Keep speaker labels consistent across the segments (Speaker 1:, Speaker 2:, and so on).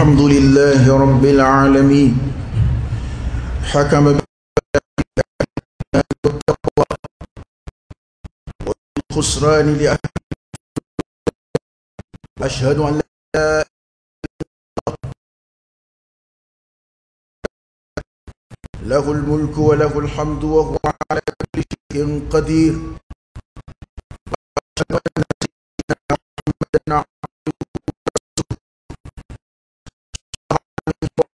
Speaker 1: الحمد لله رب العالمين حكم بالتقوى والخسران لأهل. أشهد أن لا له الملك وله الحمد وهو على كل شيء قدير. وأشهد أن سيدنا محمدا عبده ورسوله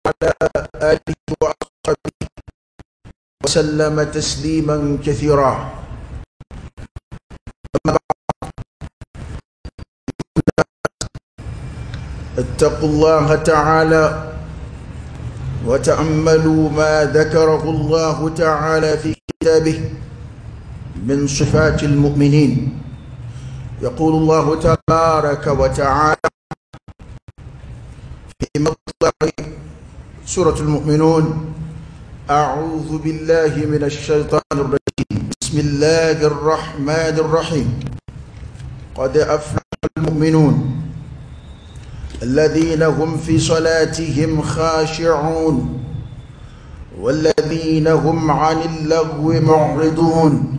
Speaker 1: وعلى آله وأصحابه وسلم تسليما كثيرا. أما بعد، اتقوا الله تعالى وتأملوا ما ذكره الله تعالى في كتابه من صفات المؤمنين. يقول الله تبارك وتعالى في مطلع سورة المؤمنون: أعوذ بالله من الشيطان الرجيم، بسم الله الرحمن الرحيم، قد أفلح المؤمنون الذين هم في صلاتهم خاشعون والذين هم عن اللغو معرضون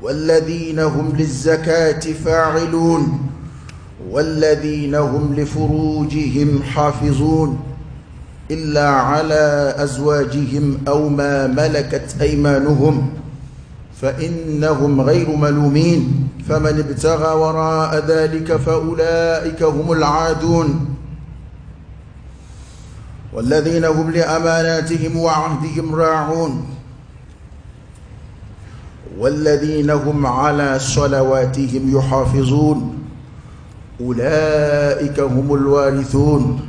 Speaker 1: والذين هم للزكاة فاعلون والذين هم لفروجهم حافظون إلا على أزواجهم أو ما ملكت أيمانهم فإنهم غير ملومين فمن ابتغى وراء ذلك فأولئك هم العادون. والذين هم لأماناتهم وعهدهم راعون والذين هم على صلواتهم يحافظون أولئك هم الوارثون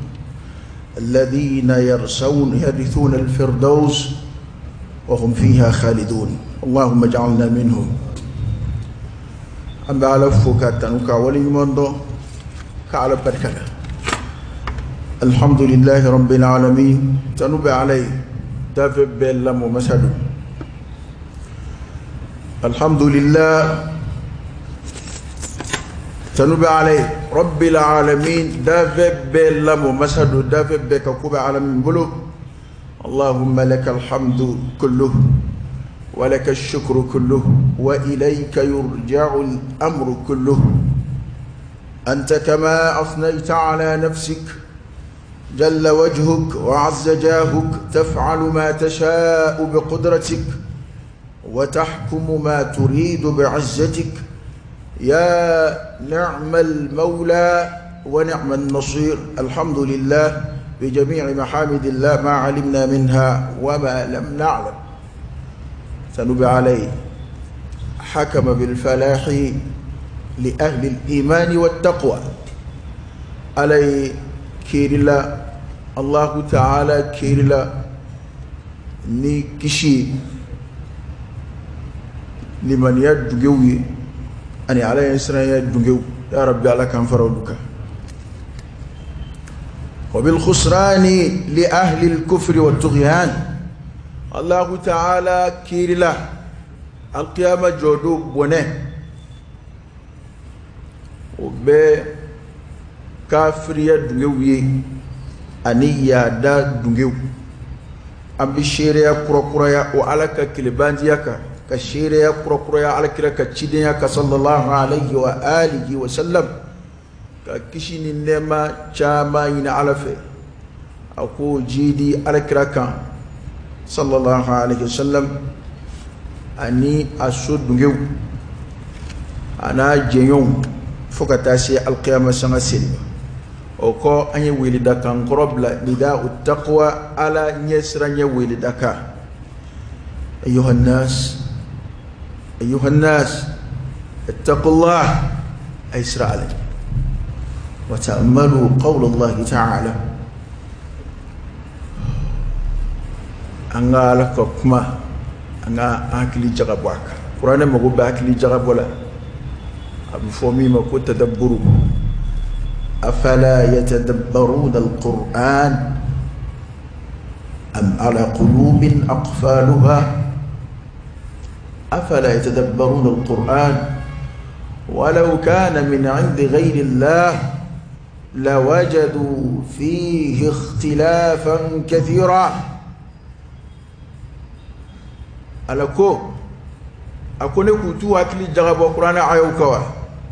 Speaker 1: الذين يرثون الفردوس وهم فيها خالدون. اللهم اجعلنا منهم. An bɛ Ala fo ka tanu ka waleɲuman dɔn ka Ala barika da. Alhamdulilahi rabbil alamin, tanu bɛ Ala ye, dafɛ bɛɛ lamɔ masa don. Alhamdulillah, tanu bɛ Ala ye rabbil alamin, dafɛ bɛɛ lamɔ masa don, dafɛ bɛɛ ka ko bɛ Ala min bolo. Allahumma laka alhamdu kulluhu ولك الشكر كله وإليك يرجع الأمر كله، أنت كما أثنيت على نفسك جل وجهك وعز جاهك، تفعل ما تشاء بقدرتك وتحكم ما تريد بعزتك، يا نعم المولى ونعم النصير. الحمد لله بجميع محامد الله ما علمنا منها وما لم نعلم. تنب عليه حكم بالفلاح لأهل الإيمان والتقوى. علي كيرلا الله تعالى كيرلا ni kisi limaniya dungew ye ani Ala ye siranya dungew, ya Rabbi Ala kan fara olu kan. Wa bil khusrani li ahli al kufri wat tughyan. Allahu ta'ala kirila alqiyama jodo bone o bɛ kafiriya dungew ye ani yaada dungew. An bɛ seereya kurakuraya o Ala ka kelebandiya kan, ka seereya kurakuraya Ala kira ka cidenya kan sallallahu alayhi wa alihi wa sallam, ka kisi ni nɛɛma caman ɲini Ala fɛ a k'o jidi Ala kira kan sallallahu alayhi wa sallam ani a so dungew a n'a jɛɲɔgɔnw fo ka taa se alqiyama sanga seli ma. O kɔ an ye weledakan kɔrɔ bila nida u taqwa, Ala ɲɛsiranɲɛ weledakan. Ayuha nnas, ayuha nnas, ittaqullah, ay sira Ala wa ta'ammalu qawla Allahi ta'ala. An ka Ala ka kuma, an ka hakili jagabɔ a kan. Kuranɛ mago bɛ hakili jagabɔ la, a bɛ fɔ min ma ko tadabburu. Afala yatadabbaruna alquran am ala qulubin aqfaluha. Afala yatadabbaruna alquran walau kana min indi ghayri Allah lawajadu fihi ikhtilafan kathira. Ala ko a ko ne k'u t'u hakili jagabɔ kuranɛ ayaw kan wa,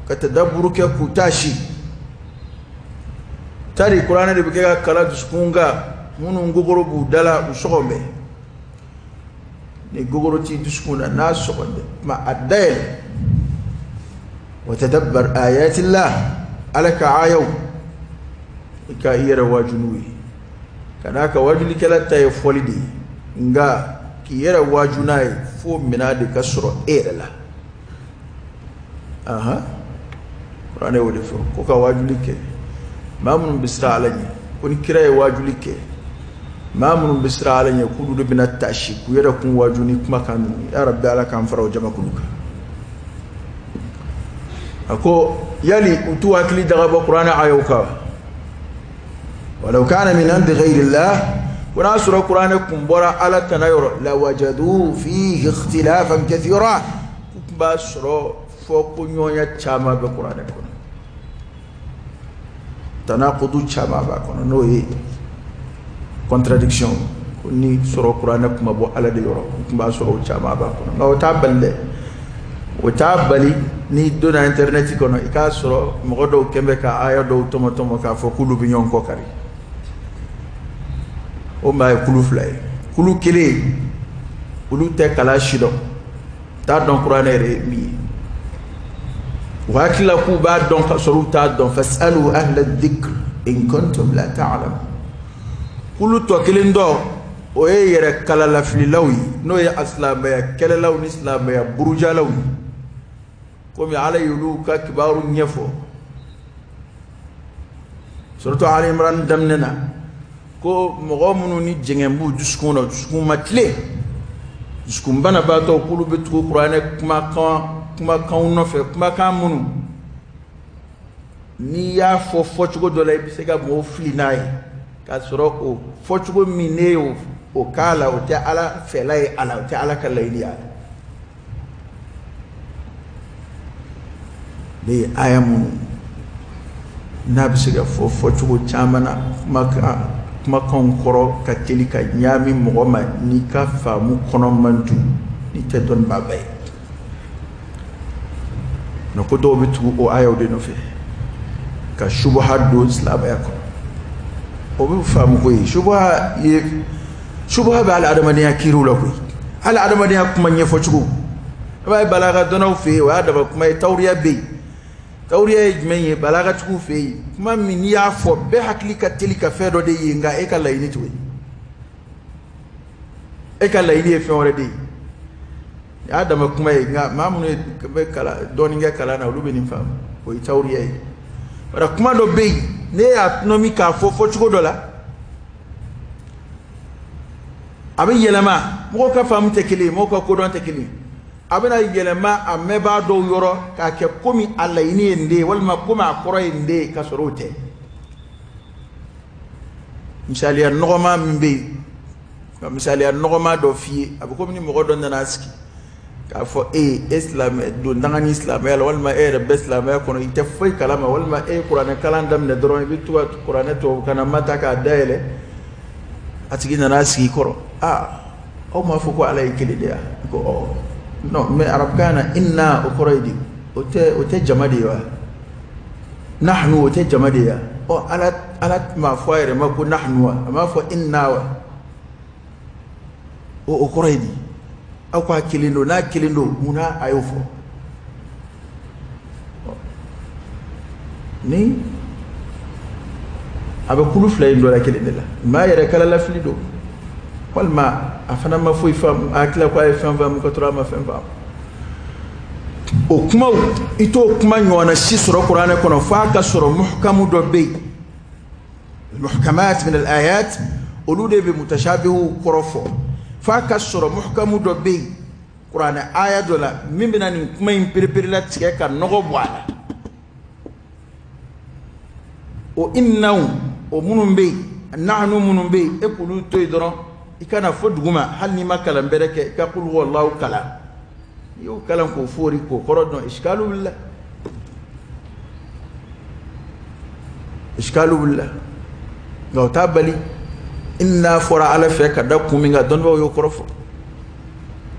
Speaker 1: ka tadabburu kɛ k'u taasi. Tari kuranɛ de bɛ kɛ ka kala dusukun kan, minnu gogoro b'u da la u sɔgɔn bɛ. Ni gogoro t'i dusukun na n'a sɔgɔn bɛ, ma a dayɛlɛ. Wa tadabbar ayatillah, ala ka ayaw i ka i yɛrɛ waaju n'u ye. Ka d'a kan waajulikɛla ta ye fɔli de ye, nka k'i yɛrɛ waaju n'a ye fo minɛn de ka sɔrɔ e yɛrɛ la. Ahan, kuranɛ y'o de fɔ ko ka waajuli kɛ maa minnu bɛ siran Ala ɲɛ, ko ni kira ye waajuli kɛ maa minnu bɛ siran Ala ɲɛ k'olu de bɛna taasi k'u yɛrɛ kun waaju ni kumakan ninnu. Ya Rabbi, Ala k'an fara o jamakulu kan. A ko yali u t'u hakili jagabɔ kuranɛ ayaw kan? Walaw kana min indi ghayrillah, ko n'a sɔrɔ kuranɛ kun bɔra Ala tana yɔrɔ, lawajadu fihi ikhtilafan kathira, k'u tun b'a sɔrɔ fɔ ko ɲɔgɔnya caman bɛ kuranɛ kɔnɔ, tanakudu caman b'a kɔnɔ, n'o ye contradiction. Ko ni sɔrɔ kuranɛ kuma bɔ Ala de yɔrɔ, u tun b'a sɔrɔ o caman b'a kɔnɔ. Nka o t'a bali dɛ, o t'a bali n'i donna internet kɔnɔ i k'a sɔrɔ mɔgɔ dɔw kɛn bɛ ka aya dɔw tɔmɔ tɔmɔ k'a fɔ k'olu bɛ ɲɔgɔn kɔ kari. O maa ye kulu fila ye. Kulu kelen, olu tɛ kalan si dɔn, t'a dɔn kuranɛ yɛrɛ ye min ye. U hakili la k'u b'a dɔn ka sɔrɔ u t'a dɔn. Fasalu ahla dhikr in kuntum la ta'lamun. Kulu tɔ kelen dɔ, o ye yɛrɛ kalalafililaw ye, n'o ye a silamɛya kɛlɛlaw ni silamɛya burujalaw ye. Komi Ala y'olu ka kibaru ɲɛfɔ surtout Ali Imran daminɛ na, ko mɔgɔ minnu ni jɛngɛ b'u dusukun na, dusukun ma tilen, dusukun banabaatɔ, k'olu bɛ tugu kuranɛ kumakanw nɔfɛ, kumakan minnu n'i y'a fɔ fɔcogo dɔ la i bɛ se ka mɔgɔw fili n'a ye, k'a sɔrɔ o fɔcogo min ne y'o o k'a la, o tɛ Ala fɛla ye, a la o tɛ Ala ka laɲini ye a la. Ne ye aya minnu n'a bɛ se ka fɔ fɔcogo caman na, kumakanw kɔrɔ ka teli ka ɲaami mɔgɔ ma n'i ka faamu kɔnɔ man dun, n'i tɛ dɔnnibaaba ye. Nka ko dɔw bɛ tugu o ayaw de nɔfɛ ka subaha don silamɛya kɔnɔ. O bɛ faamu ko ye subaha ye, subaha bɛ hali adamadenya kiiriw la koyi, hali adamadenya kuma ɲɛfɔcogo. I b'a ye balaga dɔnnaw fɛ yen, o y'a dama kuma ye. Tawuriya bɛ yen. Tawuriya ye jumɛn ye balagatigiw fɛ yen? Kuma min n'i y'a fɔ bɛɛ hakili ka teli ka fɛn dɔ de ye, nka e ka laɲini t'o ye, e ka laɲini ye fɛn wɛrɛ de ye. Nin y'a dama kuma ye, nka maa minnu bɛ kalan dɔɔnin kɛ kalan na, olu bɛ nin faamu, o ye tawuriya ye. Wala kuma dɔ bɛ yen, ne y'a tɔnɔmi k'a fɔ fɔcogo dɔ la, a bɛ yɛlɛma, mɔgɔw ka faamu tɛ kelen ye, mɔgɔw ka kodɔn tɛ kelen ye. A bɛna yɛlɛma a mɛnbaa dɔw yɔrɔ k'a kɛ komi a laɲini ye nin de ye, walima komi a kɔrɔ ye nin de ye, k'a sɔrɔ o tɛ. Misaliya nɔgɔma min bɛ yen, ka misaliya nɔgɔma dɔ f'i ye, a bɛ komi ni mɔgɔ dɔ nana sigi k'a fɔ e ye, e silamɛ don danga ni silamɛya la, walima e yɛrɛ bɛ silamɛya kɔnɔ, i tɛ foyi kalama, walima e ye kuranɛ kalan daminɛ dɔrɔn, i bɛ to ka kuranɛ tubabukan na ma ta k'a dayɛlɛ. A tigi nana sigi i kɔrɔ, aa, aw m'a fɔ ko Ala ye kelen de ye wa? Ko ɔ non, mais arabukan na inna o kɔrɔ ye di? O tɛ jama de ye wa? Nahnu o tɛ jama de ye wa? Ɔ Ala m'a fɔ a yɛrɛ ma ko nahnu wa? A m'a fɔ inna wa? O kɔrɔ ye di? Aw ko a kelen don, n'a kelen don, munna a y'o fɔ? Ni a bɛ kulu fila in dɔ la kelen de la, maa yɛrɛ kalalafili don, walima a fana ma foyi faamu, a hakili ko a ye fɛn faamu ka sɔrɔ a ma fɛn faamu. O kumaw, i t'o kuma ɲɔgɔnna si sɔrɔ kuranɛ kɔnɔ f'a ka sɔrɔ muhkamu dɔ bɛ yen. Muhkamat min al-ayat, olu de bɛ mutashabihu kɔrɔ fɔ. F'a ka sɔrɔ muhkamu dɔ bɛ yen kuranɛ aya dɔ la min bɛna nin kuma in pereperela tigɛ ka nɔgɔ bɔ a la. O innaw o minnu bɛ yen, nahnu minnu bɛ yen, e k'olu to yen dɔrɔn, i kana fɔ duguma, hali n'i ma kalan bɛrɛ kɛ, i ka kul huwallahu kalan. N'i y'o kalan k'o foori k'o kɔrɔ dɔn, iskalu wulila. Iskalu wulila, nka o t'a bali inna fɔra Ala fɛ ka da kun min kan, dɔnnibaaw y'o kɔrɔ fɔ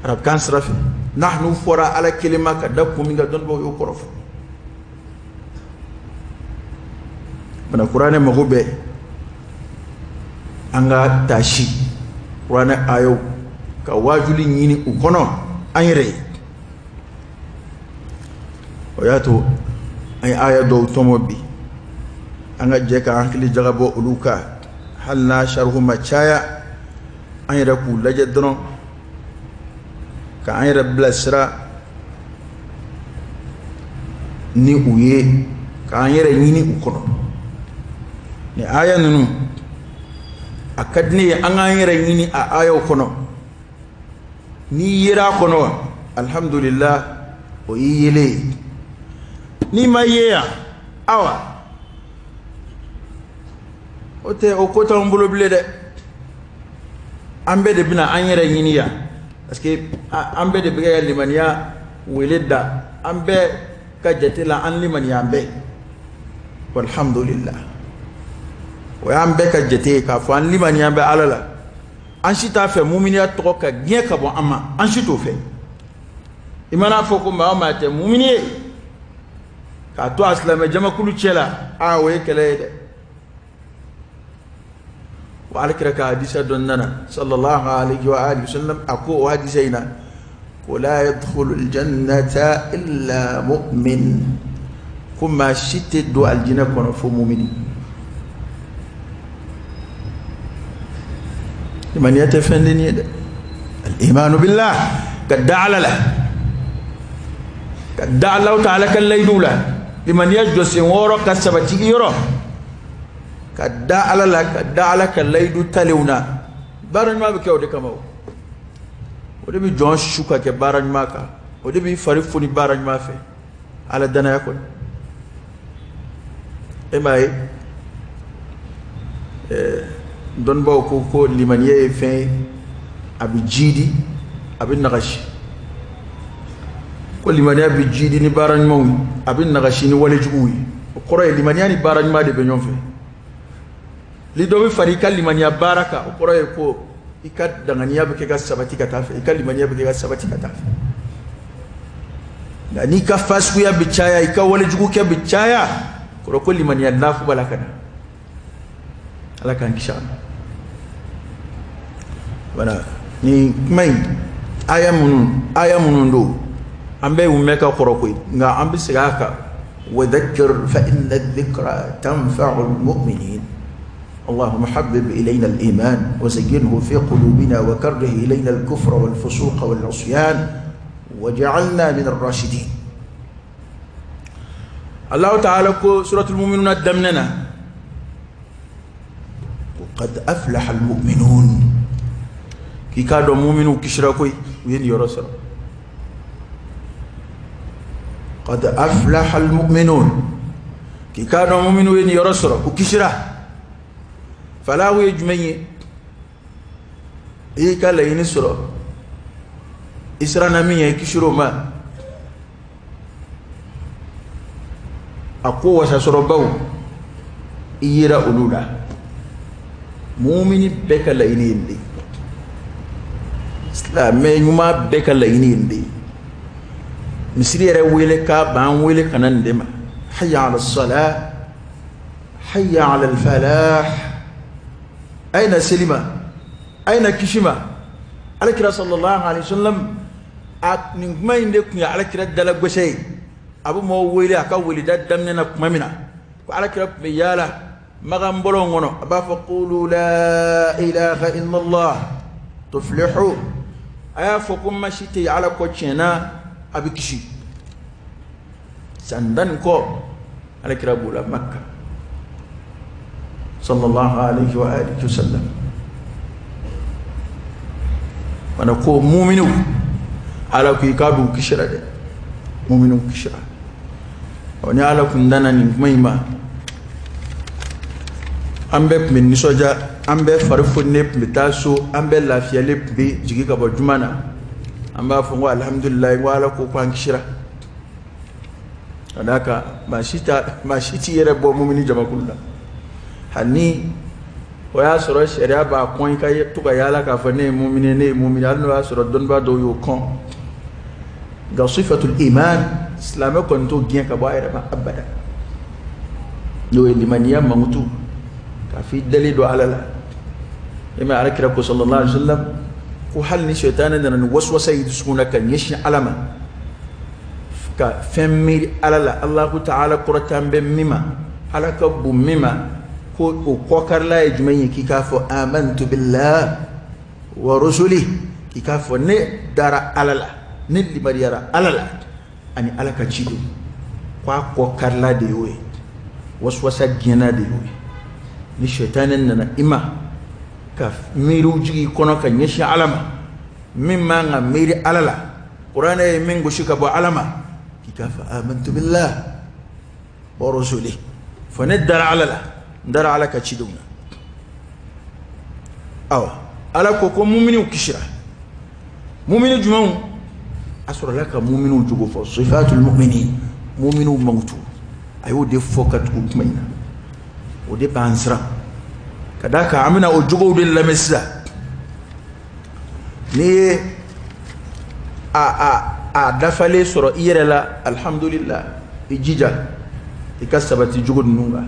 Speaker 1: arabukan sira fɛ. Nahnu fɔra Ala kelen ma ka da kun min kan, dɔnnibaaw y'o kɔrɔ fɔ. Bana kuranɛ mago bɛ an ka taasi kuranɛ ayaw ka waajuli ɲini u kɔnɔ an yɛrɛ ye. O y'a to an ye aya dɔw tɔmɔ bi, an ka jɛ k'an hakili jagabɔ olu kan, hali n'a sarihu ma caya, an yɛrɛ k'u lajɛ dɔrɔn k'an yɛrɛ bilasira ni u ye, k'an yɛrɛ ɲini u kɔnɔ. Ni aya ninnu a ka di ne ye an k'an yɛrɛ ɲini a ayaw kɔnɔ. N'i yera a kɔnɔ, alhamdulillah, o y'i yelen ye. N'i ma ye yan, awa o tɛ o ko t'anw bolo bilen dɛ. An bɛɛ de bɛna an yɛrɛ ɲini yan, parce que an bɛɛ de bɛ ka limaniya wele da, an bɛɛ ka jate la an limaniya an bɛɛ, walhamdulillah. O y'an bɛɛ ka jate ye k'a fɔ an limaniya bɛ Ala la. An si t'a fɛ muminiya tɔgɔ ka gɛn ka bɔ an ma, an si t'o fɛ. I mana fɔ ko maa o maa tɛ mumini ye k'a to a silamɛ jamakulu cɛ la, aa o ye kɛlɛ ye dɛ. Wa Alakira ka hadisa dɔ nana sallallahu alaihi wa alihi wasallam, a ko o hadisa in na ko la yadkhulu aljannata illa mu'min, ko maa si tɛ don alijinɛ kɔnɔ fo mumini. Limaniya tɛ fɛn denni ye dɛ. Al-imanu billah, ka da Ala la, ka da Alahu taala ka layiduw la. Limaniya jɔsen wɔɔrɔ ka sabati i yɔrɔ, ka da Ala la, ka da Ala ka layidu talenw na. Baara ɲuman bɛ kɛ o de kama. O de bɛ jɔn su ka kɛ baara ɲuman kan, o de b'i fari foni baara ɲuman fɛ Ala danaya kɔnɔ. E m'a ye, dɔnnibaaw ko ko limaniya ye fɛn ye, a bɛ jiidi, a bɛ nagasi. Ko limaniya bɛ jiidi ni baara ɲumanw ye, a bɛ nagasi ni walejuguw ye. O kɔrɔ ye limaniya ni baara ɲuman de bɛ ɲɔgɔn fɛ. Ni dɔ bɛ fara i ka limaniya baara kan, o kɔrɔ ye ko i ka danganiya bɛ kɛ ka sabati ka taa fɛ, i ka limaniya bɛ kɛ ka sabati ka taa fɛ. Nka n'i ka fasuguya bɛ caya, i ka walejugukɛ bɛ caya, kɔrɔ ko limaniya lafu b'a la ka na. Ala k'an kisi a ma. Voilà, nin kuma in aya minnu don, an bɛɛ y'u mɛn ka kɔrɔ koyi, nka an bɛ segin a kan. Wa dhakkir fa inna dhikra tanfa'u al-mu'minin. اللهم حبب إلينا الإيمان وزينه في قلوبنا وكره إلينا الكفر والفسوق والعصيان وجعلنا من الراشدين. الله تعالى سورة المؤمنون دمننا وقد أفلح المؤمنون، كي كادوا مؤمنو كشراكوي وين يرسل. قد أفلح المؤمنون، كي كادوا مؤمنو وين يرسل وكشرا. Falawu ye jumɛn ye? I y'i ka laɲini sɔrɔ, i siranna min ɲɛ, i kisir'o ma. A ko wasasɔrɔbaw i yera olu la. Mumini bɛɛ ka laɲini ye nin de ye, silamɛ ɲuman bɛɛ ka laɲini ye nin de ye. Misiri yɛrɛ wele k'a b'an wele ka na nin de ma. Hayya ala salah, hayya ala al-falah. A ye na seli ma, a ye na kisi ma. Alakira sallallahu alaihi wasallam, a nin kuma in de tun ye Alakira dalagɔsɛ ye. A bɛ mɔgɔw wele a ka weleda daminɛ na tuma min na, ko Alakira tun bɛ yaala magan bɔlɔn kɔnɔ, a b'a fɔ qulu la ilaha illallah tuflihu. A y'a fɔ ko ma si tɛ yen Ala kɔ tiɲɛ na, a bɛ kisi. San 10 kɔ Alakira b'o la Makka sallallahu alaihi wa alihi wasallam. Wana ko muminu, Ala ko i k'a dɔn u kisira dɛ, muminu kisira. Ɔ ni Ala kun danna nin kuma in ma, an bɛɛ tun bɛ nisɔndiya, an bɛɛ fari foninen tun bɛ taa so, an bɛɛ lafiyalen tun bɛ jigin ka bɔ juma na. An b'a fɔ ko alhamdulilayi, ko Ala ko k'an kisira. Ka d'a kan maa si t'i yɛrɛ bɔ mumini jamakulu la. Hali ni o y'a sɔrɔ sariya b'a kɔn i ka to ka yaala k'a fɔ ne ye mumini ne ye mumini, hali n'o y'a sɔrɔ dɔnnibaa dɔw y'o kɔn, nka sifatul iman, silamɛ kɔni t'o gɛn ka bɔ a yɛrɛ ma abada. N'o ye limaniya mankutu k'a fɔ i dalen don Ala la. E ma Ala kira ko sallallahu alaihi wa sallam ko hali ni sɛtanɛ nana ni waswasa y'i dusukun na ka ɲɛsin Ala ma, ka fɛn miiri Ala la, Alahu taala kɔrɔtan bɛ min ma, Ala ka bon min ma, ko o kɔkarila ye jumɛn ye? K'i k'a fɔ amantu billah wa rusuli, k'i k'a fɔ ne dara Ala la, ne limariyara Ala la ani Ala ka cidenw. Ko a kɔkarila de y'o ye, waswasa gɛnna de y'o ye. Ni sɛtanɛ nana i ma ka miiriw jigin i kɔnɔ ka ɲɛsin Ala ma, min man ka miiri Ala la, kuranɛ ye min gosi ka bɔ Ala ma, k'i k'a fɔ amantu billah wa rusuli, fɔ ne dara Ala la, n dara Ala ka cidenw na. Awa Ala ko ko muminiw kisira. Mumini jumɛnw? A sɔrɔla ka muminiw jogo fɔ, sifatul muminin, muminiw mankutu, a y'o de fɔ ka tugu kuma in na. O de b'an siran ka d'a kan an bɛna o jogow de lamɛn sisan. N'i ye a dafalen sɔrɔ i yɛrɛ la, alhamdulillah, i jija i ka sabati jogo ninnu kan.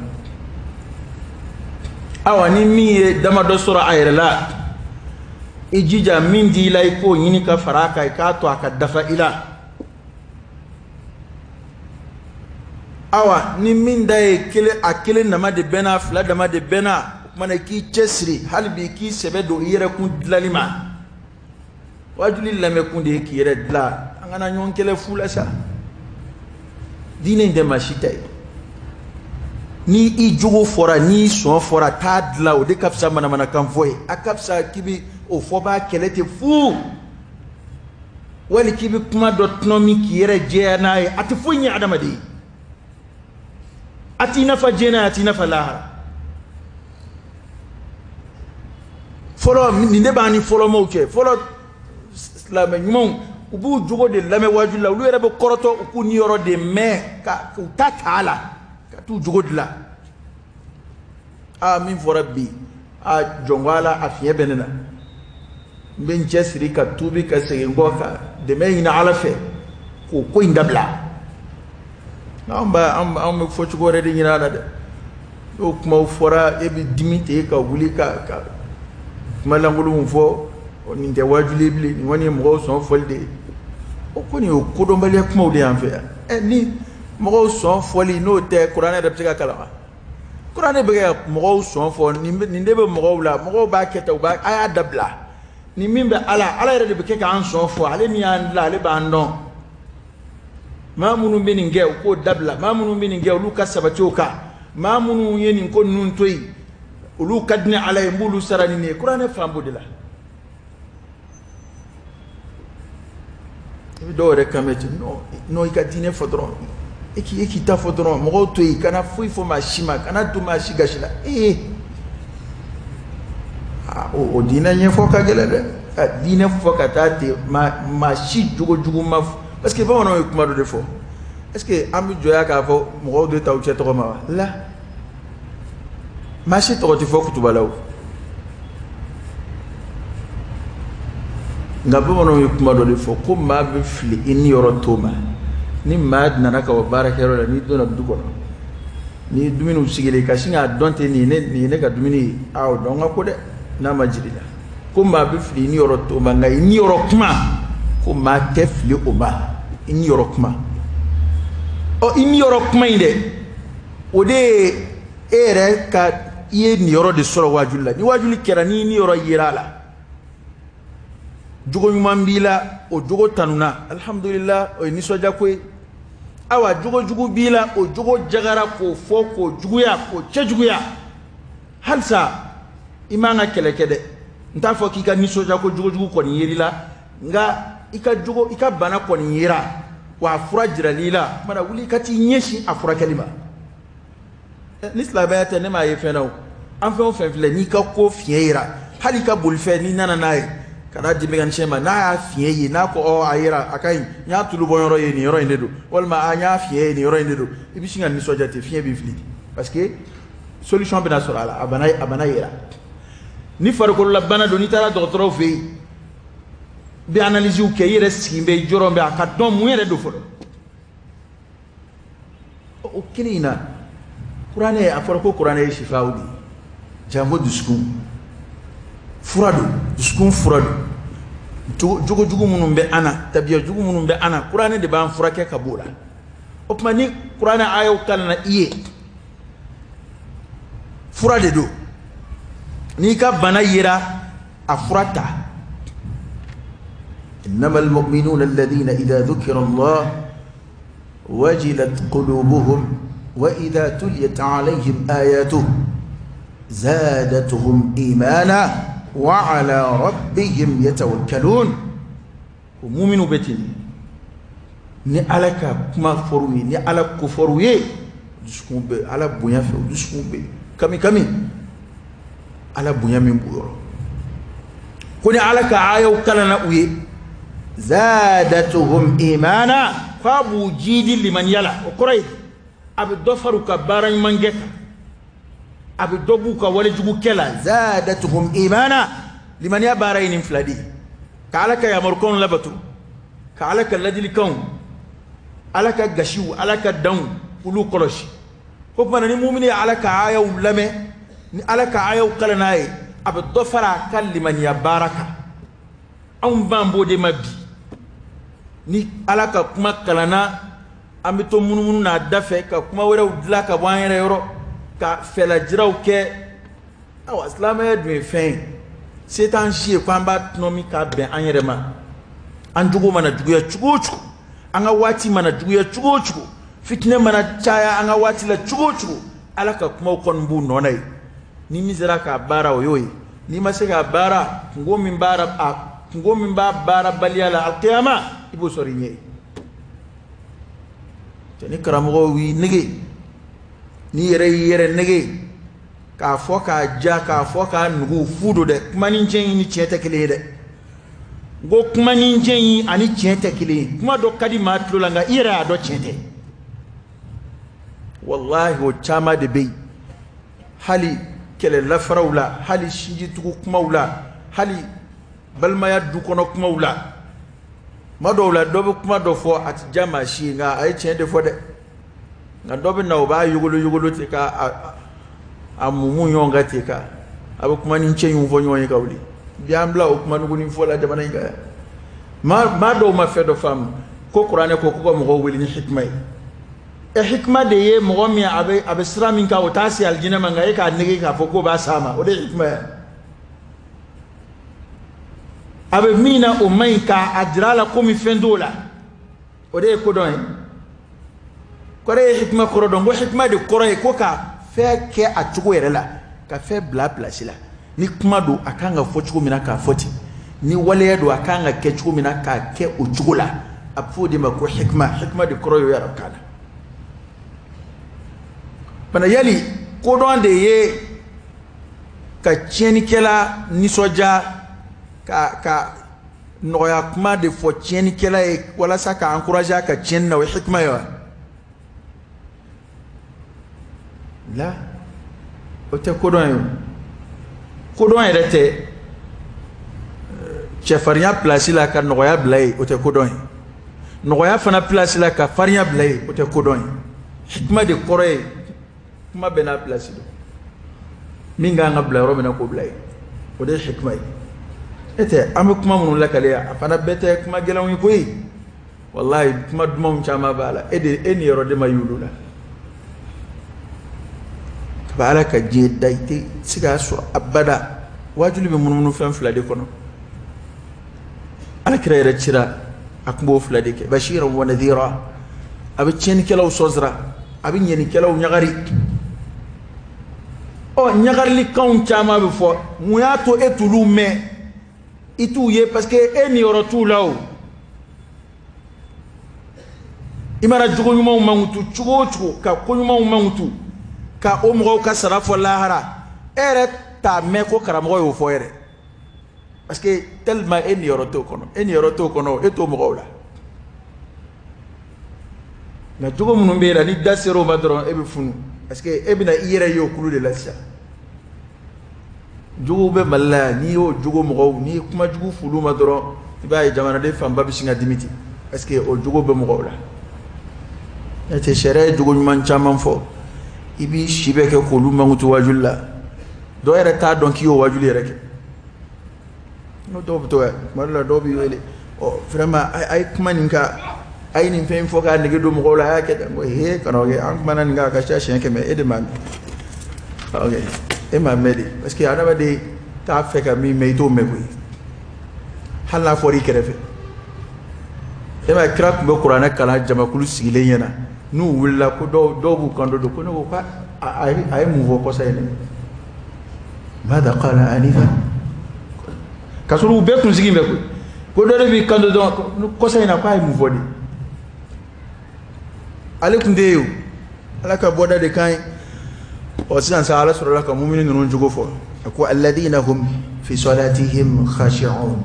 Speaker 1: Awa ni min ye damadɔ sɔrɔ a yɛrɛ la, i jija min t'i la i k'o ɲini ka fara a kan, i k'a to a ka dafa i la. Awa ni min da ye kelen, a kelen dama de bɛ na, fila dama de bɛ na, o tuma na i k'i cɛsiri hali bi k'i sɛbɛ don i yɛrɛ kun dilanli ma. Wajuli lamɛn kun de ye k'i yɛrɛ dilan. An kana ɲɔgɔn kɛlɛ fu la sa. Diinɛ in tɛ maa si ta ye. Ni i jogo fɔra, n'i sɔn fɔra, taa dilan, o de ka fisa manamanakan fɔ ye. A ka fisa k'i bɛ o fɔbaa kɛlɛ ten fu, wali k'i bɛ kuma dɔ tɔnɔmi k'i yɛrɛ jɛya n'a ye. A tɛ foyi ɲɛ adamaden ye, a t'i nafa diɲɛ na, a t'i nafa lahara. Fɔlɔ nin de b'an ni fɔlɔmaw cɛ. Fɔlɔ silamɛ ɲumanw, u b'u jogo de lamɛn waajuli la, olu yɛrɛ bɛ kɔrɔtɔ, u k'u niyɔrɔ de mɛn ka u ta t'a la ka t'u jogo dilan. Aa min fɔra bi, aa jɔn ko Ala, a fiɲɛ bɛ ne na, n bɛ n cɛsiri ka tuubi ka segin kɔ ka dɛmɛ ɲini Ala fɛ k'o ko in dabila. Anw b'a anw bɛ fɔcogo wɛrɛ de ɲini a la dɛ. N'o kumaw fɔra, e bɛ dimi ten ka wuli ka kuma lankolonw fɔ. Nin tɛ waajuli ye bilen, nin kɔni ye mɔgɔw sɔn fɔli de ye. O kɔni o kodɔnbaliya kumaw de y'an fɛ yan. Ɛ ni mɔgɔw sɔn fɔli n'o tɛ, kuranɛ yɛrɛ bɛ se ka kalan wa? Kuranɛ bɛ kɛ mɔgɔw sɔn fɔ, nin de bɛ mɔgɔw la, mɔgɔw b'a kɛ tan, u b'a a y'a dabila. Ni min bɛ Ala, Ala yɛrɛ de bɛ kɛ k'an sɔn fɔ, ale min y'an dilan, ale b'an dɔn. Maa minnu bɛ nin kɛ, u k'o dabila. Maa minnu bɛ nin kɛ, olu ka sabati o kan. Maa minnu ye nin ko ninnu to yen, olu ka di ni Ala ye, n b'olu sara ni nin ye. Kuranɛ fan b'o de la. I bɛ dɔw yɛrɛ kan mɛn ten, non non, i ka diinɛ fɔ dɔrɔn, e k'i ta fɔ dɔrɔn, mɔgɔw to yen, kana foyi fɔ maa si ma, kana don maa si gasi la. Ee o diinɛ ɲɛfɔ ka gɛlɛn dɛ. Ka diinɛ fɔ ka taa ten, maa si jogo jugu ma, parce que bamananw ye kuma dɔ de fɔ. Est ce que an bɛ jɔya k'a fɔ mɔgɔw de t'aw cɛ tɔgɔ ma wa? La, maa si tɔgɔ tɛ fɔ kutuba la o. Nka bamananw ye kuma dɔ de fɔ ko maa bɛ fili i niyɔrɔ to ma. Ni maa nana ka bɔ baarakɛyɔrɔ la, n'i donna du kɔnɔ, n'i ye dumuniw sigilen ka sin k'a dɔn ten, nin ye ne ka dumuni ye, aa o dɔn ka ko dɛ, n'a ma jiri la. Ko maa bɛ fili i niyɔrɔ to ma, nka i niyɔrɔ kuma, ko maa tɛ fili o ma, i niyɔrɔ kuma. Ɔ i niyɔrɔ kuma in dɛ, o de ye e yɛrɛ ka i ye niyɔrɔ de sɔrɔ waajuli la. Ni waajuli kɛra, n'i niyɔrɔ yera a la, jogo ɲuman b'i la, o jogo tanuna, alhamdulillah, o ye nisɔndiya ko ye. Awa jogo jugu b'i la, o jogo jagara k'o fɔ, k'o juguya, k'o cɛjuguya, halisa i man ka kɛlɛ kɛ dɛ. N t'a fɔ k'i ka nisɔndiya ko jogo jugu kɔni yer'i la, nka i ka jogo, i ka bana kɔni yera, wa a fura jiral'i la, mana wuli i ka t'i ɲɛsin a furakɛli ma. Ni silamɛya tɛ, ne m'a ye fɛn na o. An fɛn o fɛn filɛ, n'i ka ko fiɲɛ yera, hali i ka bolifɛn, n'i nana n'a ye ka n'a di mécanicien ma, n'a y'a fiɲɛ ye, n'a ko ɔ a yera, a ka ɲi, n y'a tulu bɔ yɔrɔ ye nin yɔrɔ in de don, walima a n y'a fiɲɛ ye nin yɔrɔ in de don, i bɛ sin ka nisɔndiya ten, fiɲɛ b'i fili, parce que Solution bɛna sɔrɔ a la, a bana yera. Ni farikololabana don, n'i taara dɔgɔtɔrɔw fɛ yen, i bɛ analyse kɛ, i yɛrɛ sigi bɛ, i jɔrɔ bɛ, a ka dɔn mun yɛrɛ don fɔlɔ. O kelen in na, kuranɛ, a fɔra ko kuranɛ ye sifaw de ye, janko dusukun fura don, dusukun fura don. Jogo jugu minnu bɛ an na, tabiya jugu minnu bɛ an na, kuranɛ de b'an furakɛ ka b'o la. O tuma, ni kuranɛ ayaw kalanna i ye, fura de don. N'i ka bana yera, a fura ta. إنما المؤمنون الذين إذا ذكر الله وجلت قلوبهم وإذا تليت عليهم آياته زادتهم إيمانا وعلى ربهم يتوكلون. Muminu bɛ ten, ni Ala ka kuma fɔr'u ye, ni Ala ko fɔr'u ye, dusukun bɛ Ala bonya fɛ, u dusukun bɛ kami kami Ala bonya min b'u yɔrɔ. Ko ni Ala ka ayaw kalanna u ye, زادتهم إيمانا, k'a b'u jiidi limaniya la. O kɔrɔ ye, a bɛ dɔ far'u ka baara ɲuman kɛ kan, a bɛ dɔ b'u ka walejugu kɛ la. زادتهم إيمانا. Limaniya baara ye nin fila de ye: ka Ala ka yamarukanw labato, ka Ala ka ladilikanw, Ala ka gasiw, Ala ka danw, olu kɔlɔsi. Ko tuma na, ni mumini ye Ala ka ayaw lamɛn, ni Ala ka ayaw kalan n'a ye, a bɛ dɔ fara a ka limaniya baara kan. Anw b'an b'o de ma bi. Ni Ala ka kuma kalanna, an bɛ to munumunu n'a da fɛ, ka kuma wɛrɛw dilan ka bɔ an yɛrɛ yɔrɔ, ka fɛlajiraw kɛ. Awa, silamɛya dun ye fɛn ye, se t'an si ye ko an b'a tɔnɔmi k'a bɛn an yɛrɛ ma. An jogo mana juguya cogo o cogo, an ka waati mana juguya cogo o cogo, fitinɛ mana caya an ka waati la cogo o cogo, Ala ka kumaw kɔni b'u nɔ na ye. Ni min sera k'a baara, o y'o ye. N'i ma se k'a baara, kungo min b'a a kungo min b'a baarabaliya la, alikiyama i b'o sɔrɔ i ɲɛ ye. Cɛ, ni karamɔgɔw y'i nege, n'i yɛrɛ y'i yɛrɛ nege k'a fɔ k'a ja, k'a fɔ k'a nugu, fu don dɛ. Kuma ni cɛ in ni tiɲɛ tɛ kelen ye dɛ. N ko kuma ni cɛ in ani tiɲɛ tɛ kelen ye. Kuma dɔ ka di maa tulo la, nka i yɛrɛ y'a dɔn tiɲɛ tɛ. Walahi, o caman de bɛ yen, hali kɛlɛ lafaraw la, hali sinjitugu kumaw la, hali balimaya du kɔnɔ kumaw la. Kuma dɔw la, dɔ bɛ kuma dɔ fɔ, a ti diya maa si ye, nka a ye tiɲɛ de fɔ dɛ. Nka dɔ bɛ na, o b'a yogolo yogolo ten, ka a mumu ɲɔgɔn kan ten, ka a bɛ kuma ni cɛ in fɔ ɲɔgɔn ye ka wuli. Bi, an bila o kuma nuguni fɔ la jamana in kan yan. Maa dɔw ma fɛn dɔ faamu ko kuranɛ ko ka mɔgɔw wele ni hikima ye. Ɛ, hikima de ye mɔgɔ min a bɛ sira min kan, o t'a se alijinɛ ma, nka e k'a nege k'a fɔ k'o b'a s'a ma, o de ye hikima ye. A bɛ min na, o man ɲi, k'a jira a la komi fɛn t'o la, o de ye kodɔn ye. Kɔrɔ ye hikima kɔrɔ dɔn ko hikima de kɔrɔ ye ko ka fɛn kɛ a cogo yɛrɛ la, ka fɛn bila place la. Ni kuma don, a kan ka fɔ cogo min na, k'a fɔ ten. Ni waleya don, a kan ka kɛ cogo min na, k'a kɛ o cogo la. A bɛ fɔ o de ma ko hikima. Hikima de kɔrɔ ye arabukan na. Bana yali kodɔn de ye ka tiɲɛnikɛla nisɔndiya, ka nɔgɔya kuma de fɔ tiɲɛnikɛla ye walasa ka encourager a ka tiɲɛni na, o ye hikima ye wa? La, o tɛ kodɔn ye. O kodɔn yɛrɛ tɛ. Cɛfarinya place la, ka nɔgɔya bila yen, o tɛ kodɔn ye. Nɔgɔya fana place la, ka farinya bila yen, o tɛ kodɔn ye. Hikima de kɔrɔ ye kuma bɛɛ n'a place don. Min kan ka bila yɔrɔ min na, k'o bila yen, o de ye hikima ye. E tɛ an bɛ kuma minnu lakale yan, a fana bɛɛ tɛ kuma gɛlɛnw ye koyi. Walahi, kuma dumanw caman b'a la. E de, e niyɔrɔ de ma y'olu la. Kaba Ala ka diɲɛ da, i tɛ se k'a sɔrɔ abada. Waajuli bɛ munumunu fɛn fila de kɔnɔ. Ala kira yɛrɛ cira, a tun b'o fila de kɛ: بشيرا ونذيرا. A bɛ tiɲɛnikɛlaw sɔsira, a bɛ ɲɛnikɛlaw ɲagari. Ɔ, ɲagarilikanw caman bɛ fɔ. Mun y'a to e t'olu mɛn, i t'u ye? Parce que e niyɔrɔ t'u la. O i mana jogo ɲumanw mankutu cogo o cogo, ka ko ɲumanw mankutu, ka o mɔgɔw ka sara fɔ lahara, e yɛrɛ t'a mɛn ko karamɔgɔ y'o fɔ yɛrɛ, parce que tellement e niyɔrɔ t'o kɔnɔ, e niyɔrɔ t'o kɔnɔ, e t'o mɔgɔw la. Nka jogo minnu b'e la, ni da ser'o ma dɔrɔn, e bɛ funu. Parce que e bɛna i yɛrɛ ye o kulu de la sisan. Jogow bɛ Mali la yan, n'i y'o jogo mɔgɔw, n'i ye kuma jugu f'olu ma dɔrɔn, i b'a ye jamanaden fanba bɛ sin ka dimi ten, parce que o jogo bɛ mɔgɔw la. N'o tɛ sariya ye jogo ɲuman caman fɔ, i b'i si bɛɛ kɛ k'olu mankutu waajuli la, dɔw yɛrɛ t'a dɔn k'i y'o waajuli yɛrɛ kɛ. N'o dɔw bɛ to ka tuma dɔ la dɔw b'i wele, ɔ vraiment a ye kuma nin kan, a ye nin fɛn in fɔ k'a nege don mɔgɔw la, a y'a kɛ tan. Ko he, kana o kɛ, an kumana nin kan a ka ca siɲɛ 100, e de m'a mɛn. Ok, e m'a mɛn de, parce que adamaden t'a fɛ ka min mɛn, i t'o mɛn koyi, hali n'a fɔra i kɛrɛfɛ. E m'a ye kira tun bɛ kuranɛ kalan jamakulu sigilen ɲɛna, n'u wulila ko dɔw b'u kanto don ko ne ko a ye mun fɔ kɔsa in na, mada qala anifa, k'a sɔrɔ u bɛɛ kun sigi bɛ koyi, ko dɔ de b'i kanto dɔrɔn kɔsa in na k'a ye mun fɔ de, ale tun tɛ yen o, Ala ka bɔda de kan ye. Ɔ sisan sa Ala sɔrɔla ka mumini ninnu jogo fɔ, a ko alladina hum fi salatihim khashi'un,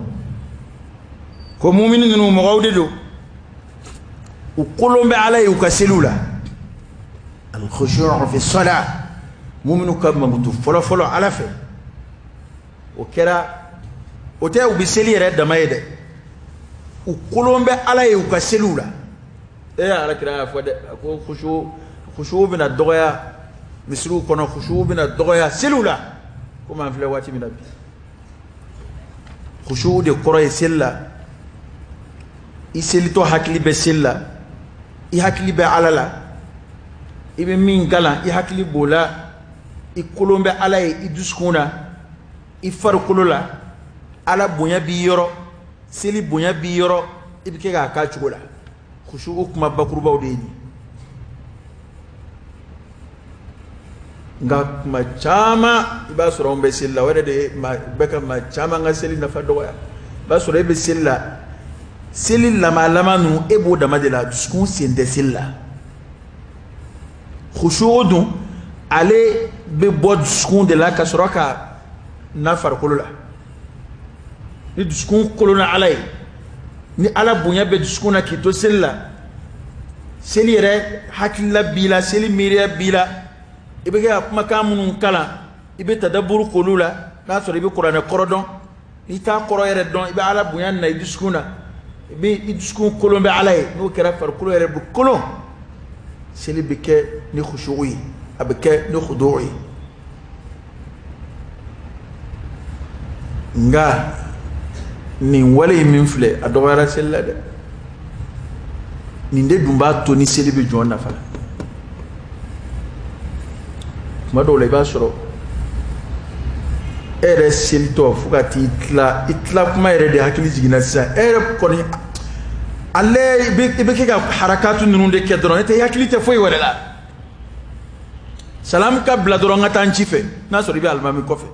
Speaker 1: ko mumini ninnu mɔgɔw de don, u kolon bɛ Ala ye u ka seliw la. Al-khushu' fi salat, muminu ka mankutu fɔlɔ fɔlɔ Ala fɛ, o kɛra, o tɛ u bɛ seli yɛrɛ dama ye dɛ, u kolon bɛ Ala ye u ka seliw la. E Ala kira y'a fɔ dɛ, a ko khushu bɛna dɔgɔya misiriw kɔnɔ, khushu bɛna dɔgɔya seliw la, komi an filɛ waati min na bi. Khushu de kɔrɔ ye seli la, i selitɔ hakili bɛ seli la, i hakili bɛ Ala la, i bɛ min kalan i hakili b'o la, i kolon bɛ Ala ye i dusukun na, i farikolo la, Ala bonya b'i yɔrɔ, seli bonya b'i yɔrɔ, i bɛ kɛ k'a k'a cogo la. Khushu kuma bakurubaw de ye nin. Nka kuma caman i b'a sɔrɔ anw bɛ seli la, o yɛrɛ de ye bɛ ka maa caman ka seli nafa dɔgɔya. I b'a sɔrɔ e bɛ seli la, seli lamalama ninnu e b'o dama de la, dusukun sen tɛ seli la. Khushu dun ale bɛ bɔ dusukun de la ka sɔrɔ ka na farikolo la. Ni dusukun kolonna Ala ye, ni Ala bonya bɛ dusukun na k'i to seli la, seli yɛrɛ hakilila b'i la, seli miiriya b'i la, i bɛ kɛ ka kumakan minnu kalan, i bɛ tadaburu k'olu la, n'a sɔrɔ i bɛ kuranɛ kɔrɔ dɔn, n'i t'a kɔrɔ yɛrɛ dɔn, i bɛ Ala bonya na i dusukun na, i bɛ i dusukun kolon bɛ Ala ye, n'o kɛra farikolo yɛrɛ bɛ kolon. Seli bɛ kɛ ni khushu ye, a bɛ kɛ ni khudu ye. Nka nin wale in min filɛ, a dɔgɔyara seli la dɛ. Nin de dun b'a to ni seli bɛ jɔn nafa la. Tuma dɔw la i b'a sɔrɔ e yɛrɛ selitɔ fo ka t'i tila, i tila kuma yɛrɛ de hakili jiginna sisan, e yɛrɛ kɔni ale i bɛ kɛ ka harakatu ninnu de kɛ dɔrɔn, n'o tɛ i hakili tɛ foyi wɛrɛ la. Salamu ka bila dɔrɔn n ka taa n ci fɛ, n'a sɔrɔ i bɛ alimami kɔfɛ.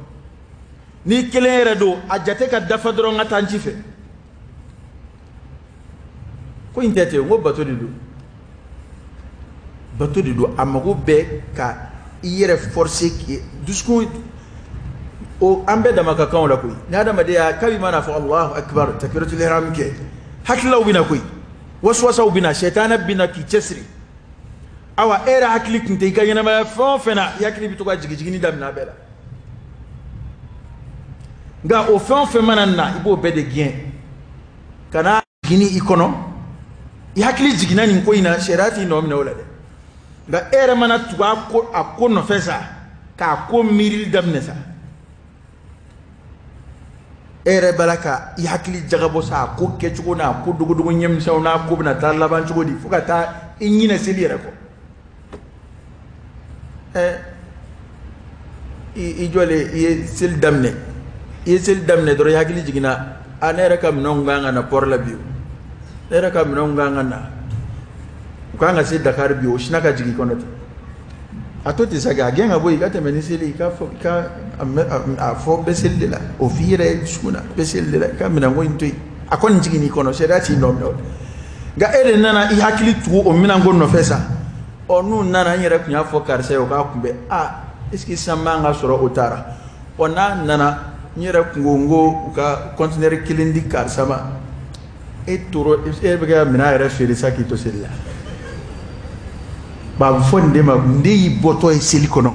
Speaker 1: N'i kelen yɛrɛ don, a jate ka dafa dɔrɔn n ka taa n ci fɛ. Ko in tɛ ten, n ko bato de don. Bato de don, a mago bɛ ka i yɛrɛ forcer k'i dusukun o an bɛɛ dama ka kan o la koyi. Ni adamaden y'a kabi mana fɔ Allahu akbar takbiratul ihram kɛ, hakililaw bɛ na koyi, wasuwasaw bɛ na, sɛtanɛ bɛ na k'i cɛsiri. Awa e yɛrɛ hakili tun tɛ i ka ɲɛnamaya fɛn o fɛn na, i hakili bɛ to ka jigin jiginni daminɛ a bɛɛ la. Nka o fɛn o fɛn mana na, i b'o bɛɛ de gɛn ka na jigin i kɔnɔ. I hakili jiginna nin ko in na, sariya t'i nɔ minɛ o la dɛ. Nka e yɛrɛ mana tugu a ko nɔfɛ sa, k'a ko miirili daminɛ sa, e yɛrɛ b'a la ka i hakili jagabɔ sa a ko kɛcogo n'a ko dogodogo ɲɛmisɛnw n'a ko bɛna taa laban cogo di, fo ka taa i ɲinɛ seli yɛrɛ kɔ. I jɔlen i ye seli daminɛ, i ye seli daminɛ dɔrɔn i hakili jiginna, a ne yɛrɛ ka minɛnw kan ka na port la bi, ne yɛrɛ ka minɛnw kan ka na, u kan ka se Dakar bi, o sina ka jigin kɔnɔ ten. A to ten sa kɛ, a gɛn ka bɔ yen, i ka tɛmɛ ni seli, i ka fɔ, i ka a fɔ bɛ seli de la, o f'i yɛrɛ dusukun na, bɛ seli de la, i ka minɛnko in to yen, a kɔni jiginn'i kɔnɔ, sariya t'i nɔ minɛ o la. Nka e de nana i hakili tugu o minɛnko nɔfɛ sa, ɔ n'u nana, n yɛrɛ tun y'a fɔ karisa ye, o k'a kunbɛn, a est-ce que sisan man ka sɔrɔ o taara, ɔ n'a nana n yɛrɛ kun ko n ko u ka conteneur kelen di karisa ma, e tora e bɛ ka minɛn yɛrɛ feere sa k'i to seli la. Ba a bɛ fɔ nin de ma, nin de y'i bɔtɔ ye seli kɔnɔ,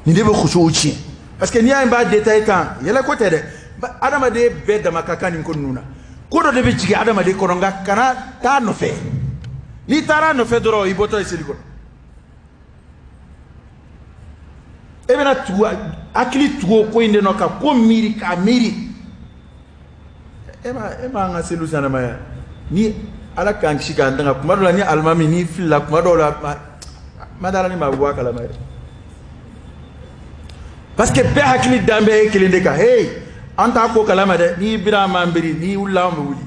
Speaker 1: nin de bɛ kusuw tiɲɛ. Parce que n'i y'a ye n b'a détaillé tan, yɛlɛ ko tɛ dɛ, adamaden bɛɛ dama ka kan nin ko ninnu na. Ko dɔ de bɛ jigin adamaden kɔnɔ, nka kana taa nɔfɛ. N'i taara nɔfɛ dɔrɔn, i bɔtɔ ye seli kɔnɔ. E bɛna tugu, hakili tugu o ko in de nɔ, ka ko miiri k'a miiri. E ma an ka seliw sanamaya ni Ala k'an kisi k'an tanga. Kuma dɔ la ni alimami n'i filila, kuma dɔw la ma dala ni maa bɛ bɔ a kalama yɛrɛ, parce que bɛɛ hakili dan bɛ e kelen de kan. Hey, an t'a ko kalama dɛ, n'i bira an b'an biri, n'i wulila an bɛ wuli,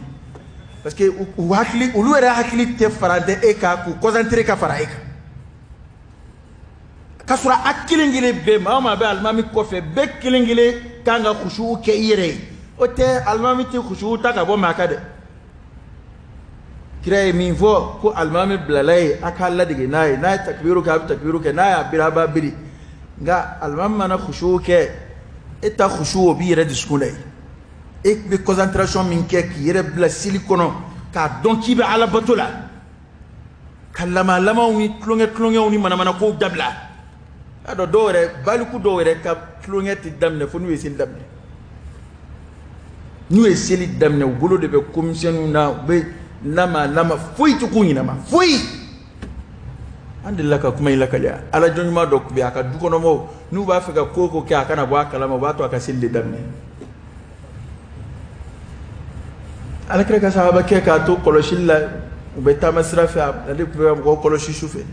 Speaker 1: parce que u hakili, olu yɛrɛ hakili tɛ fara tɛ e kan, k'u concentré ka fara e kan. K'a sɔrɔ a kelen kelen bɛɛ, maa o maa bɛ alimami kɔfɛ, bɛɛ kelen kelen kan ka kusuw kɛ i yɛrɛ ye. O tɛ alimami tɛ kusuw ta ka bɔ maa kan dɛ. Kira ye min fɔ ko alimami bilala ye, a k'a ladege n'a ye, n'a ye takibiru kɛ a bɛ takibiru kɛ, n'a y'a biri a b'a biri. Nka alimami mana kusuw kɛ, e ta kusu o b'i yɛrɛ dusukun la yen. E bɛ concentration min kɛ k'i yɛrɛ bila seli kɔnɔ, k'a dɔn k'i bɛ Ala bato la, ka lamalamaw ni tulonkɛ tulonkɛw ni manamanakow dabila. A dɔn dɔw yɛrɛ, baliku dɔw yɛrɛ ka tulonkɛ tɛ daminɛ fo n'u ye seli daminɛ. N'u ye seli daminɛ, u bolo de bɛ komisɛnninw na, u bɛ lama lama, foyi tɛ k'u ɲɛnama, foyi. An delila ka kuma in lakale. Ala jɔn ɲuman dɔ tun bɛ yen, a ka du kɔnɔmɔgɔw n'u b'a fɛ ka ko o ko kɛ, a kana bɔ a kalama, u b'a to a ka seli de daminɛ. Ala kira ka sahaba kɛ k'a to kɔlɔsili la, u bɛ taama sira fɛ, ale tun bɛ ka mɔgɔw kɔlɔsi su fɛ,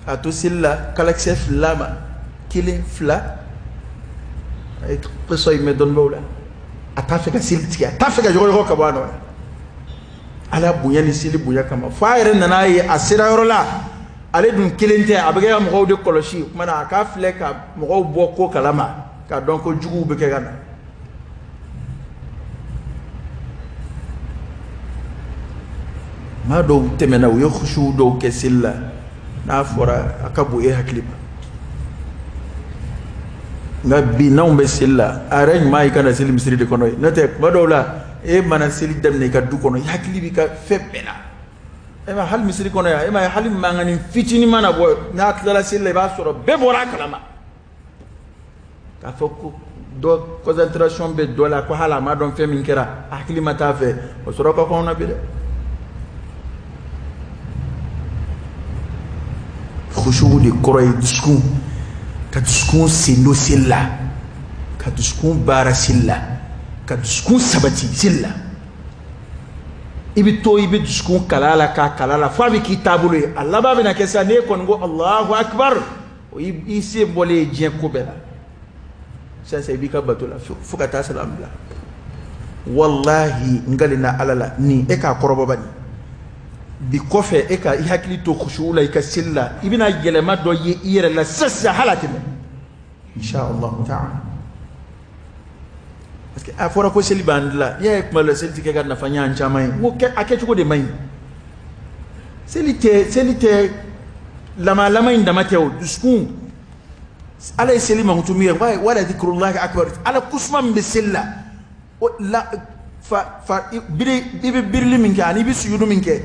Speaker 1: k'a to seli la, kalakisɛ filila ma, 1 2, a ye kisa in mɛn dɔnnibaaw la. A t'a fɛ ka seli tigɛ, a t'a fɛ ka yɔgɔyɔgɔ ka bɔ a nɔ la, Ala bonya ni seli bonya kama. Fo a yɛrɛ nana ye, a sera yɔrɔ la, ale dun kelen tɛ, a bɛ kɛ ka mɔgɔw de kɔlɔsi. O tuma na a k'a filɛ ka mɔgɔw bɔ ko kalama, k'a dɔn ko juguw bɛ kɛ ka na. Maa dɔw tɛmɛna, u ye kusuw dɔw kɛ seli la, n'a fɔra a ka bon e hakili ma. Nka bi n'anw bɛ seli la, a yɛrɛ ɲuman y'i ka na seli misiri de kɔnɔ ye. N'o tɛ kuma dɔw la, e mana seli daminɛ i ka du kɔnɔ, i hakili b'i ka fɛn bɛɛ la. E ma hali misiri kɔnɔ yan, e ma hali mankannin fitinin mana bɔ, n'a tilala seli la, i b'a sɔrɔ bɛɛ bɔra a kalama. K'a fɔ ko dɔ concentration bɛ dɔ la, ko hali a ma dɔn fɛn min kɛra, a hakili ma t'a fɛ, o sɔrɔ ka kɔnɔ na bi dɛ. Khushu de kɔrɔ ye dusukun, ka dusukun sen don seli la, ka dusukun baara seli la, ka dusukun sabati seli la. I bɛ to, i bɛ dusukun kala la, k'a kala la, f'a bɛ k'i taabolo ye. A laban bɛna kɛ sa, n'e kɔni ko Allahu akbar, o i sen bɔlen ye diɲɛ ko bɛɛ la. Sisan i b'i ka bato la fo ka taa salam bila. Walahi, n kalenna Ala la, nin e k'a kɔrɔbɔ bani. Bi kɔfɛ e ka i hakili to kusuw la i ka seli la, i bɛna yɛlɛma dɔ ye i yɛrɛ la sisan sisan, hali a tɛ mɛn. Inshallah ta'ala. Parce que a fɔra ko seli b'an dilan, n'i y'a ye kuma la seli tɛ kɛ ka nafa ɲɛ an caman ye, n ko a kɛcogo de man ɲi. Seli tɛ lamalama in dama tɛ o, dusukun. Ala ye seli mankutu min ye, wala dhikrullahi akbar, Ala kusuma min bɛ seli la, o la fa fa biri, i bɛ birili min kɛ ani i bɛ sujudu min kɛ,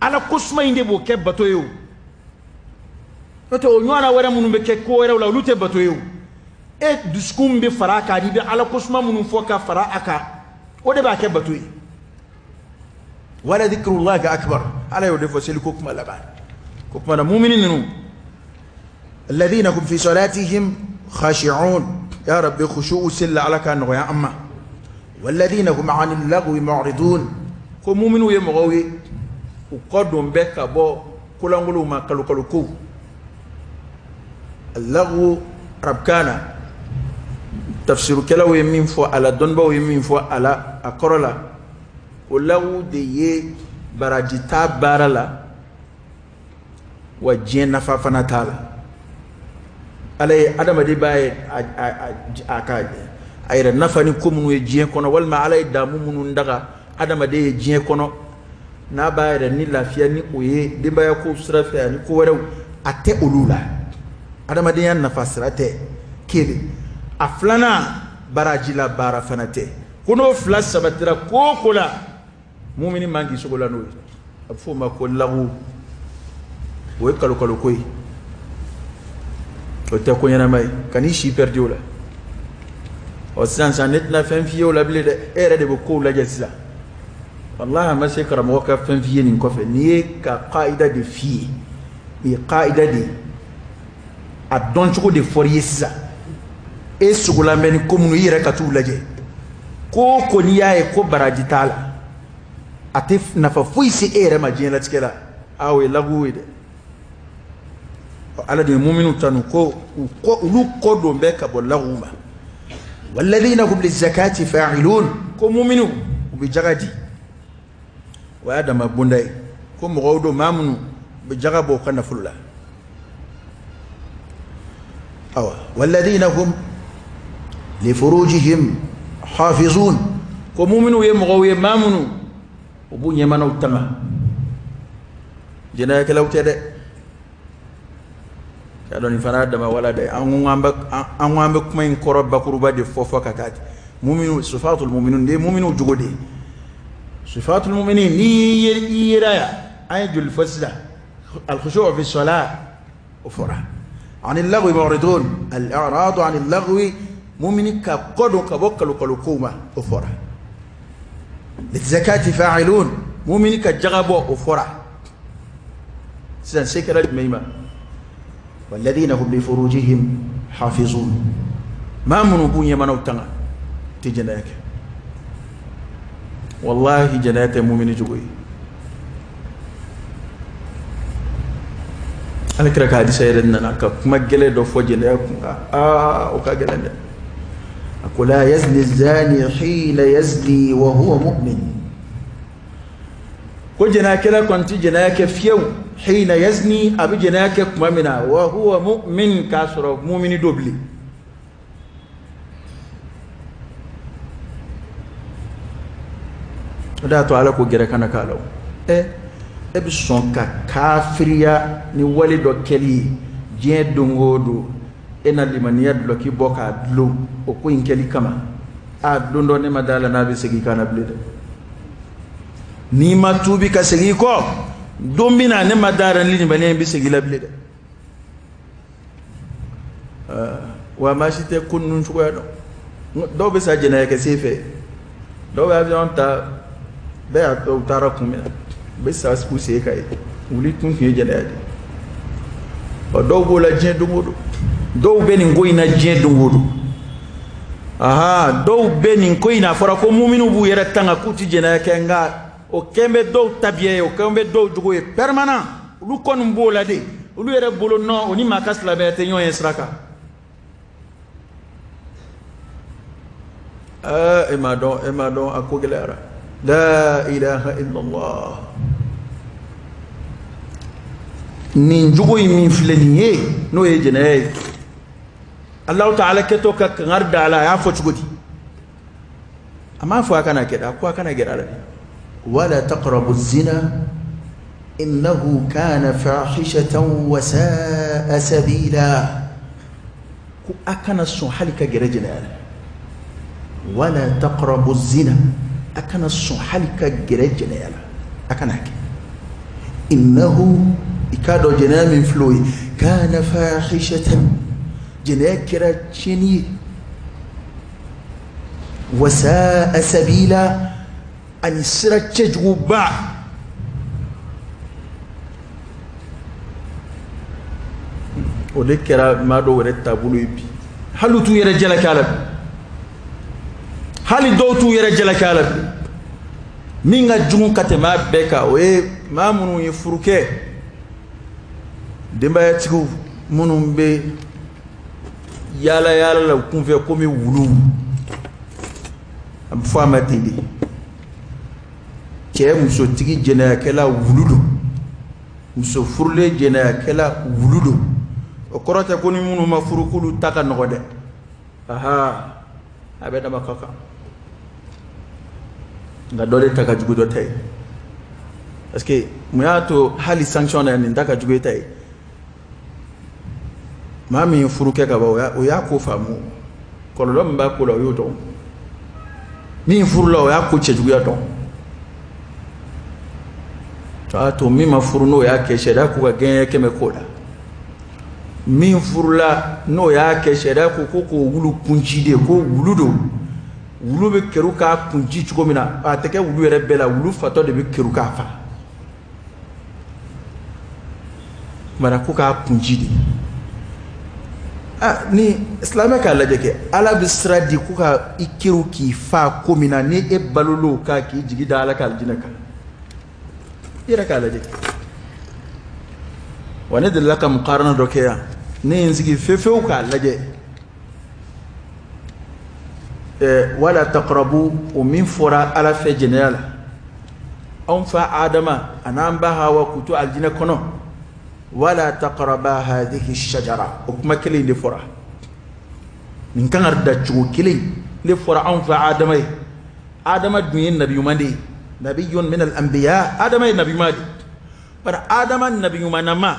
Speaker 1: Ala kusuma in de b'o kɛ bato ye o. N'o tɛ o ɲɔgɔnna wɛrɛ minnu bɛ kɛ ko wɛrɛw la, olu tɛ bato ye o. E dusukun min bɛ fara a kan, ani i bɛ Ala kosuma minnu fɔ ka fara a kan, o de b'a kɛ bato ye. Wala dhikrullahi akbar, Ala y'o de fɔ seli ko kuma laban. Ko kuma na mumini ninnu, alladhina hum fi salatihim khashi'un, ya rabbi khushu'u seli la, Ala k'a nɔgɔya an ma. Walladhina hum 'anil lagwi mu'ridun, ko muminiw ye mɔgɔw ye, u kɔ don bɛ ka bɔ kolankolonw ma, kalo kalo kow. Al-lagwu arabukan na, tafsirukɛlaw ye min fɔ a la, dɔnnibaaw ye min fɔ a la, a kɔrɔ la, o lagwu de ye baraji t'a baara la, wa diɲɛ nafa fana t'a la. Ala ye adamaden b'a ye a ka a yɛrɛ nafa ni ko minnu ye diɲɛ kɔnɔ, walima Ala ye damu minnu daga adamaden ye diɲɛ kɔnɔ, n'a b'a yɛrɛ ni lafiya ni o ye denbaya ko sira fɛ ani ko wɛrɛw, a tɛ olu la. Adamadenya nafa sira tɛ kelen. A filanan, baraji la baara fana tɛ. Ko n'o fila sabatira ko o ko la, mumini man k'i sogo la n'o ye. A bɛ f'o ma ko lagu, o ye kalo kalo ko ye. O tɛ ko ɲɛnama ye, kan'i si pɛridi o la. Ɔ sisan sisan ne tɛna fɛn f'i ye o la bilen dɛ, e yɛrɛ de bɛ kow lajɛ sisan. Walahi a ma se karamɔgɔ ka fɛn f'i ye nin kɔfɛ. N'i ye ka kaida de f'i ye, nin ye kaida de ye, a dɔncogo de fɔr'i ye sisan. E sogolan bɛ ni ko minnu, i yɛrɛ ka t'u lajɛ. Ko o ko n'i y'a ye ko baraji t'a la, a tɛ nafa foyi se e yɛrɛ ma diɲɛlatigɛ la, a o ye lagow ye dɛ. Ala de ye muminu tanu ko olu kɔ don bɛ ka bɔ lagow ma. Walladhina hum lizakati fa'ilun, ko muminu u bɛ jaga di. O y'a dama bonda ye, ko mɔgɔw don maa minnu u bɛ jaga bɔ u ka nafolo la. Awa walladhina hum lifurujihim hafizun, ko muminu ye mɔgɔw ye maa minnu u b'u ɲɛmanaw tanga. Jɛnɛyakɛlaw tɛ dɛ. Y'a dɔn nin fana y'a dama wala dɛ. An ko an bɛ kuma in kɔrɔ bakuruba de fɔ fɔ ka taa ten. Muminu, sifatul muminin, de ye muminu jogo de ye. Sifatul muminin, n'i i yera yan, an ye joli fɔ sisan? Al-khushu' fi salat, o fɔra. Anil lagwi mu'ridun, al-i'radu anil lagwi, mumini ka kɔ don ka bɔ kalokalo kow ma, o fɔra. Lizakati fa'ilun, mumini ka jaga bɔ, o fɔra. Sisan se kɛra jumɛn ma? Walladhina hum li furujihim hafizun, maa minnu b'u ɲɛmanaw tanga tɛ jɛnɛya kɛ. Wallahi jɛnɛya tɛ mumini jogo ye. Ala kira ka hadisa yɛrɛ nana ka kuma gɛlɛn dɔ fɔ jɛnɛya kun kan. Aa, o ka gɛlɛn dɛ. A ko la yazni zani hina yazni wa huwa mu'min, ko jɛnɛyakɛla kɔni tɛ jɛnɛya kɛ fiyewu. Hina yazni, a bɛ jɛnɛya kɛ tuma min na, wa huwa mu'min, k'a sɔrɔ mumini don bilen. O de y'a to Ala ko gɛrɛ kana k'a la. Ɛ, e bɛ sɔn ka kafiriya ni wale dɔ kɛli ye diɲɛ don o don, e na limaniya dulɔki bɔ k'a dulon o ko in kɛli kama. A don dɔ ne ma da la n'a bɛ segin ka na bilen dɛ. N'i ma tuubi ka segin i kɔ, don min na ne ma da la ni limaniya in bɛ segin i la bilen dɛ. Wa maa si tɛ ko ninnu cogoya dɔn. Dɔw bɛ sa jɛnɛya kɛ sen fɛ, dɔw bɛ avion ta, bɛɛ y'a dɔn u taara kun min na, u bɛ sa u sen kan yen. Wuli kun tun ye jɛnɛya de ye. Ɔ dɔw b'o la diɲɛ don o don, dɔw bɛ nin ko in na diɲɛ don o don. Aha, dɔw bɛ nin ko in na, a fɔra ko muminu b'u yɛrɛ tanga k'u tɛ jɛnɛya kɛ, nka o kɛn bɛ dɔw tabiya ye, o kɛn bɛ dɔw jogo ye permanent. Olu kɔni b'o la de, olu yɛrɛ bolo nɔ, o ni maa ka silamɛya tɛ ɲɔgɔn ye sira kan. E m'a dɔn, e m'a dɔn, a ko gɛlɛyara. La ilaha illallah. Nin jogo in min filɛ nin ye, n'o ye jɛnɛya ye, Alahu ta'ala kɛtɔ ka kangari da a la, a y'a fɔ cogo di? A m'a fɔ a kana kɛ dɛ, a ko a kana gɛrɛ a la dɛ. Wala taqrabu zina innahu kana fahishatan wa sa'a sabila. Ko a kana sɔn hali ka gɛrɛ jɛnɛya la. Wala taqrabu zina, a kana sɔn hali ka gɛrɛ jɛnɛya la, a kana kɛ. Innahu, i k'a dɔn jɛnɛya min filɛ o ye, kana fahishatan, jɛnɛya kɛra tiɲɛni ye, wa sa'a sabila, ani sira cɛjuguba. O de kɛra maa dɔw yɛrɛ taabolo ye bi. Hali u t'u yɛrɛ jalaki a la bi, hali dɔw t'u yɛrɛ jalaki a la bi. Min ka jugu ka tɛmɛ a bɛɛ kan, o ye maa minnu ye furu kɛ, denbayatigiw minnu bɛ yaala yaala la u kunfɛ komi wuluw, a bɛ fɔ a ma ten de. Cɛ musotigi jɛnɛyakɛla wulu don, muso furulen jɛnɛyakɛla wulu don. O kɔrɔ tɛ ko ni minnu ma furu k'olu ta ka nɔgɔ dɛ. Aha, a bɛ dama ka kan, nka dɔ de ta ka jugu dɔ ta ye. Parce que mun y'a to hali sanction na nin ta ka jugu e ta ye? Maa min ye furu kɛ ka ban, o y'a ko faamu, kɔlɔlɔ min b'a ko la o y'o dɔn. Min furula o y'a ko cɛjuguya dɔn. O y'a to min ma furu n'o y'a kɛ, sariya k'u ka gɛɲɛ 100 k'o la. Min furula n'o y'a kɛ, sariya ko ko k'o wulu kunci de, ko wulu don, wulu bɛ keru k'a kunci cogo min na, a tɛ kɛ wulu yɛrɛ bɛɛ la, wulu fatɔ de bɛ keru k'a fa. Mara ko k'a kunci de. Ah, ni silamɛ k'a lajɛ kɛ, Ala bɛ sira di ko ka i keru k'i fa ko min na, ni e balol'o kan k'i jigi da Ala ka alijinɛ kan, i yɛrɛ k'a lajɛ. Wa ne delila ka mukarana dɔ kɛ yan, ne ye n sigi fefewu k'a lajɛ. Wala taqrabu, o min fɔra Ala fɛ jɛnɛya la, anw fa Adama an'an ba Hawa k'u to alijinɛ kɔnɔ, wala taqraba hadhihi shajara, o kuma kelen de fɔra. Nin kan ka da cogo kelen de fɔra anw fa Adama ye. Adama dun ye nabi ɲuman de ye, nabiyyun min al-anbiya, Adama ye nabi ɲuman de ye. Bari Adama nabi ɲumanama,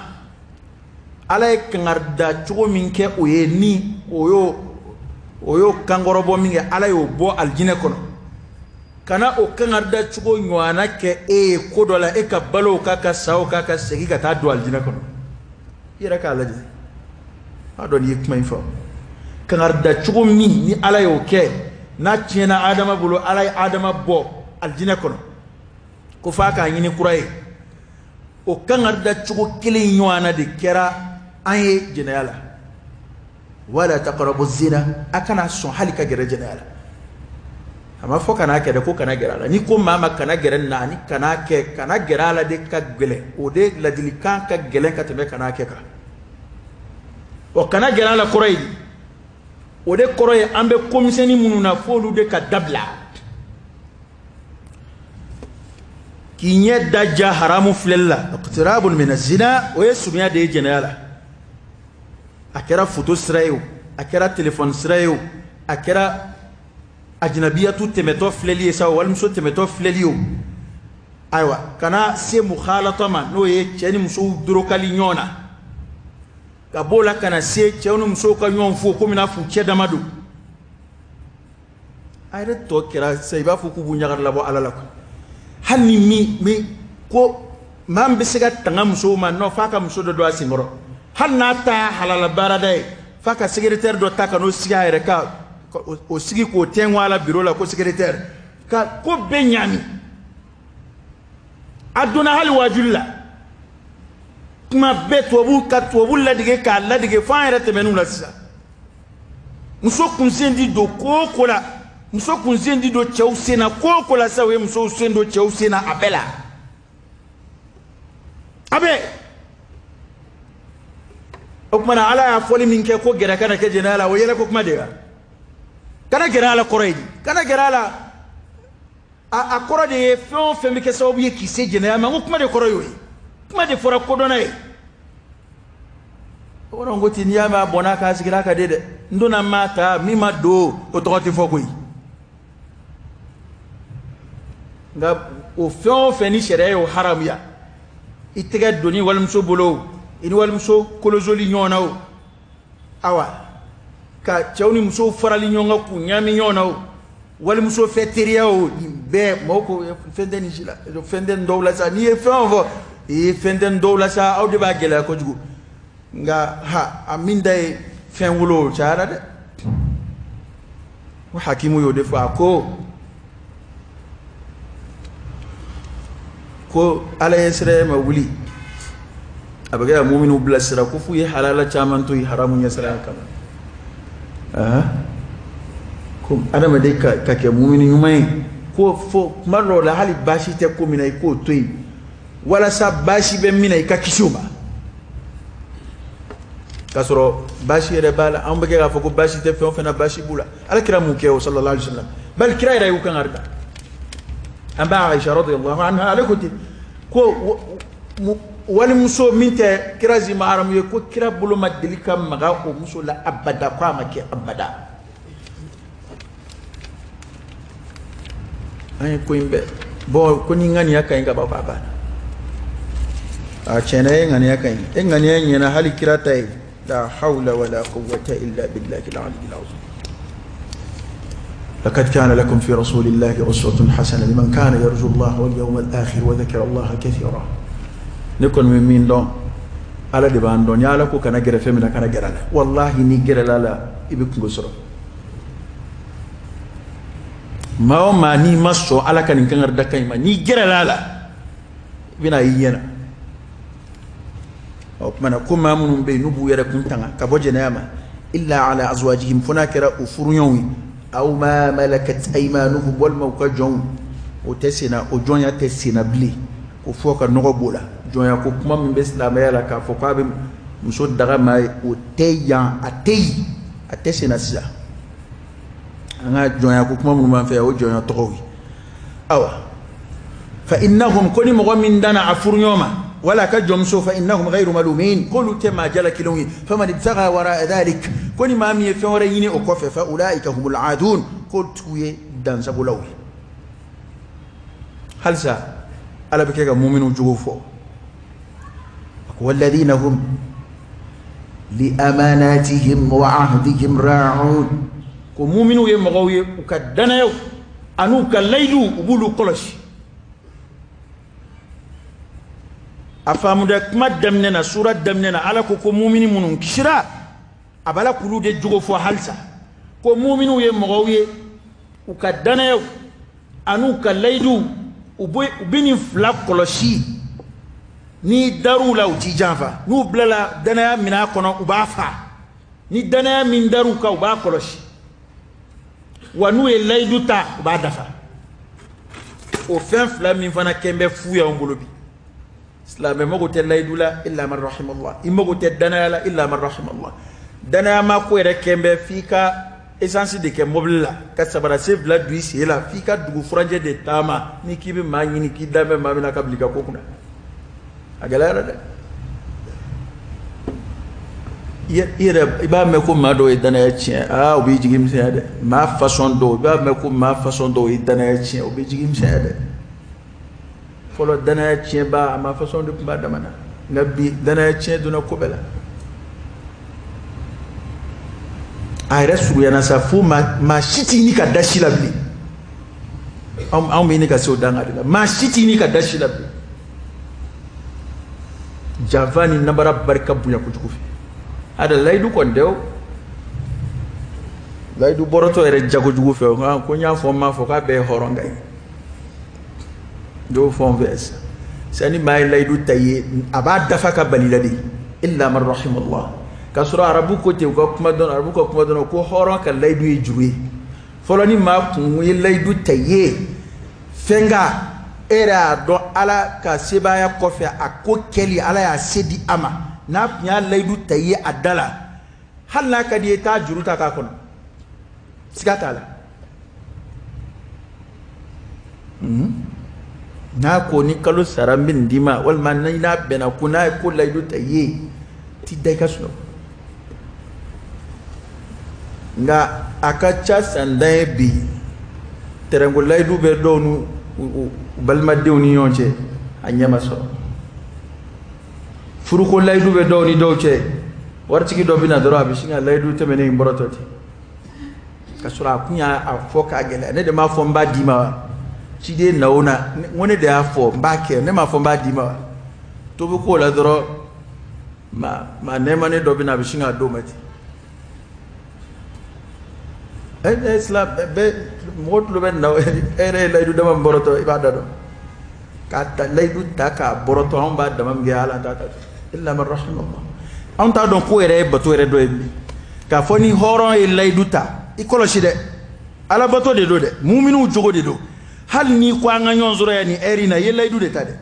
Speaker 1: Ala ye kangari da cogo min kɛ o ye, ni o y'o kankɔrɔbɔ min kɛ, Ala y'o bɔ alijinɛ kɔnɔ. Kana o kangari da cogo ɲɔgɔnna kɛ e ye ko dɔ la, e ka balo o kan, ka sa o kan, ka segin ka taa don alijinɛ kɔnɔ. I yɛrɛ k'a lajɛ, a dɔn n'i ye kuma in fɔ. Kangari da cogo min ni Ala y'o kɛ, n'a tiɲɛna Adama bolo, Ala ye Adama bɔ alijinɛ kɔnɔ ko f'a k'a ɲini kura ye. O kangari da cogo kelen ɲɔgɔnna de kɛra an ye jɛnɛya la. Wala taqrabu zina, a kana sɔn hali ka gɛrɛ jɛnɛya la. A ma fɔ kana kɛ dɛ, ko kana gɛrɛ a la. N'i ko maa ma kana gɛrɛ nin na, ani kana kɛ, kana gɛrɛ a la de ka gɛlɛn, o de ladilikan ka gɛlɛn ka tɛmɛ kana kɛ kan. Ɔ, kana gɛrɛ a la kɔrɔ ye di? O de kɔrɔ ye an bɛ komisɛnnin minnu na, f'olu de ka dabila. K'i ɲɛ da ja haramu filɛli la, iqtirabun min zina, o ye surunya de ye jɛnɛya la. A kɛra foto sira ye o, a kɛra telefɔni sira ye o, a kɛra ajinabiyatu tɛmɛtɔ filɛli ye sa o, walimuso tɛmɛtɔ filɛli ye o. Ayiwa, kana se mukhalata ma, n'o ye cɛ ni musow dorokali ɲɔgɔn na, ka b'o la kana se cɛw ni musow ka ɲɔgɔn fo komi n'a f'u cɛ dama don. A yɛrɛ tɔ kɛra sisan i b'a fɔ k'u b'u ɲagari labɔ Ala la kuwa. Hali ni min ko maa min bɛ se ka tanga musow ma, nɔ f'a ka muso dɔ don a senkɔrɔ, hali n'a ta y'a halala baarada ye, f'a ka secrétaire dɔ ta ka n'o sigi a yɛrɛ ka o sigi k'o tɛnku a la bureau la ko secrétaire ka ko bɛɛ ɲaami. A donna hali waajuli la, kuma bɛɛ tubabu ka tubabu ladege k'a ladege fo an yɛrɛ tɛmɛn'u la sisan. Muso kunsen di don ko o ko la, muso kunsen di don cɛw sen na ko o ko la sisan, o ye musow sen don cɛw sen na a bɛɛ la. A bɛɛ. O tuma na Ala y'a fɔli min kɛ ko gɛrɛ kana kɛ jɛnɛya la, o yɛlɛ ko kuma de ye. Kana gɛrɛ a la kɔrɔ ye di? Kana gɛrɛ a la, a kɔrɔ de ye fɛn o fɛn bɛ kɛ sababu ye k'i se jɛnɛya ma, n ko kuma de kɔrɔ y'o ye. Kuma de fɔra kodɔnna ye. O kɔrɔ n ko ten, n'i y'a mɛn a bɔnna k'a sigira ka de dɛ, n donna n m'a ta, min ma don o tɔgɔ tɛ fɔ koyi. Nka o fɛn o fɛn ni sariya y'o haramuya, i tɛgɛ donni walimuso bolo o, i ni walimuso kolozoli ɲɔgɔn na o, awa ka cɛw ni musow farali ɲɔgɔn kan k'u ɲaami ɲɔgɔn na o, walimuso fɛ teriya o, nin bɛɛ maaw ko fɛn tɛ nin si la, fɛn tɛ nin dɔw la sa. N'i ye fɛn o fɔ, ee fɛn tɛ nin dɔw la sa, aw de b'a gɛlɛya kojugu. Nka ha, a min da ye fɛn wolo o cayara dɛ. Ko hakimu y'o de fɔ, a ko Ala ye sira ma wuli, a bɛ kɛ ka muminu bilasira ko f'u ye halala caman to yen haramu ɲɛsiranya kama. Ko adamaden ka kɛ muminu ɲuman ye, ko fo kuma dɔw la hali baasi tɛ ko min na i k'o to yen, walasa baasi bɛ min na i ka kisi o ma. K'a sɔrɔ baasi yɛrɛ b'a la, anw bɛ kɛ k'a fɔ ko baasi tɛ fɛn o fɛn na, baasi b'u la. Ala kira mun kɛ o sallallahu alaihi wasallam, bali kira yɛrɛ y'u kan ka da. An ba Aisha radiyallahu anha, ale ko ten ko walimuso min tɛ kira zi maharamu ye, ko kira bolo ma deli ka maga o muso la abada, ko a ma kɛ abada. An ye ko in bɛɛ bɔn, ko ni ŋaniya ka ɲi ka ban, k'a banna. A tiɲɛna, e ŋaniya ka ɲi, e ŋaniya ɲɛna hali kira ta ye. La hawla wala quwwata illa billahi al-aliyyil azim. لقد كان لكم في رسول الله أسوة حسنة لمن كان يرجو الله واليوم الآخر وذكر الله كثيرا. Ne kɔni bɛ min dɔn, Ala de b'an dɔn. Ni Ala ko kana gɛrɛ fɛn min na, kana gɛrɛ a la. Walahi, n'i gɛrɛla a la, i bɛ kungo sɔrɔ. Maa o maa n'i ma sɔn Ala ka nin kankaridakan in ma, n'i gɛrɛla a la, i bɛna i ɲɛ na. O tuma na, ko maa minnu bɛ yen n'u b'u yɛrɛ kun tanga ka bɔ jɛnɛya ma, illa ala azwajihim, fo n'a kɛra u furuɲɔgɔnw ye, aw ma malakat aymanuhum, walima u ka jɔnw. O tɛ senna, o jɔnya tɛ senna bilen, ko fɔ ka nɔgɔ b'o la. Jɔnya ko kuma min bɛ silamɛya la k'a fɔ k'a bɛ muso daga maa ye, o tɛ yan, a tɛ yen, a tɛ senna sisan. An ka jɔnya ko kuma minnu b'an fɛ yan, o jɔnya tɔgɔw ye. Awa, fa innahum, ko ni mɔgɔ min danna a furuɲɔgɔn ma wala a ka jɔnmuso, fa innahum ghayru malumin, k'olu tɛ maa jalakilenw ye. Faman ibtaga wara dhalik, ko ni maa min ye fɛn wɛrɛ ɲini o kɔfɛ, fa ulaika humul aadun, k'olu tigiw ye dansagolaw ye. Halisa Ala bɛ kɛ ka muminu jogo fɔ. A ko walladhina hum li amanatihim wa ahdihim ra'un, ko muminu ye mɔgɔw ye, u ka danayaw an'u ka layidu, u b'olu kɔlɔsi. A faamu dɛ, kuma daminɛ na, sura daminɛ na, Ala ko ko mumini minnu kisira, a b'a la k'olu de jogo fɔ halisa, ko muminu ye mɔgɔw ye, u ka danayaw an'u ka layidu, u bɛ nin fila kɔlɔsi. N'i dar'u la, u t'i janfa. N'u bilala danaya minɛn kɔnɔ, u b'a fa. Ni danaya min dar'u kan, u b'a kɔlɔsi. Wa n'u ye layidu ta, u b'a dafa. O fɛn fila min fana kɛn bɛ fu y'anw bolo bi. Silamɛ mago tɛ layidu la, illa man rahimallah. I mago tɛ danaya la, illa man rahimallah. Danaya ma ko yɛrɛ kɛn bɛ f'i ka essence de kɛ mobili la, ka sabara sen fila don i sen la, f'i ka dugu furancɛ de taama. N'i k'i bɛ maa ɲini k'i dan bɛ maa min na ka bila i ka ko kunna, a gɛlɛyara dɛ. I yɛrɛ i b'a mɛn ko maa dɔw ye danaya tiɲɛ, aa, o b'i jigi misɛnya dɛ. Maa fasɔn dɔw, i b'a mɛn ko maa fasɔn dɔw ye danaya tiɲɛ, o b'i jigi misɛnya dɛ. Fɔlɔ danaya tiɲɛba, a maa fasɔn de tun b'a dama na, nka bi danaya tiɲɛ donna ko bɛɛ la. A yɛrɛ surunyana sa fo maa si t'i ɲini ka da si la bilen. Anw bɛ ɲini ka se o danga de la. Maa si t'i ɲini ka da si la bilen. Janfa ni nabara barika bonya kojugu fɛ. A da layidu kɔni tɛ o layidu bɔrɔtɔ yɛrɛ ja kojugu fɛ. Ko n y'a fɔ, n m'a fɔ, k'a bɛɛ ye hɔrɔn ka ye. Dɔw fɔ an fɛ sisan, sisan ni maa ye layidu ta i ye, a b'a dafa ka bali la de, illa man rahimallah. K'a sɔrɔ arabu ko ten, u ka kuma dɔn, arabu ka kuma dɔn ko hɔrɔn ka layidu ye juru ye. Fɔlɔ, ni maa kun ye layidu ta i ye fɛn kan, e yɛrɛ y'a dɔn Ala ka sebaaya kɔfɛ, a ko kɛli Ala y'a se di a ma, n'a tun y'a layidu ta i ye a da la, hali n'a ka di i ye, taa juru ta k'a kɔnɔ, siga t'a la. N'a ko ni kalo sara n bɛ nin d'i ma, walima ni n'a bɛnna ko n'a ye ko layidu ta i ye, t'i da i ka sunɔgɔ. Nka a ka ca san dan ye bi, tɛrɛnko layidu bɛ dɔw n'u u balimadenw ni ɲɔgɔn cɛ, a ɲɛ ma sɔrɔ. Furuko layidu bɛ dɔw ni dɔw cɛ. Waritigi dɔ bɛ na dɔrɔn, a bɛ sin ka layidu tɛmɛnen in bɔrɔtɔ ten, ka sɔrɔ a kun y'a fɔ k'a gɛlɛya. Ne de m'a fɔ n b'a d'i ma wa? Ciden na o na, n ko ne de y'a fɔ n b'a kɛ, ne m'a fɔ n b'a d'i ma wa? To bɛ k'o la dɔrɔn, maa nɛɛmanen dɔ bɛ na, a bɛ sin k'a d'o ma ten. Ɛ silamɛ bɛɛ, mɔgɔ tulo bɛ nin na. E yɛrɛ ye layidu dama min bɔrɔtɔ, i b'a da dɔn. K'a ta layidu ta k'a bɔrɔtɔ, anw b'a dama min kɛ, hali an t'a ta. Illa man rahimallah. Anw t'a dɔn ko yɛrɛ ye bato yɛrɛ dɔ ye bilen. K'a fɔ ni hɔrɔn ye layidu ta, i kɔlɔsi dɛ, alabato de don dɛ, muminiw jogo de don. Hali n'i ko an ka ɲɔgɔn sɔrɔ yan nin ɛri in na, i ye layidu de ta dɛ.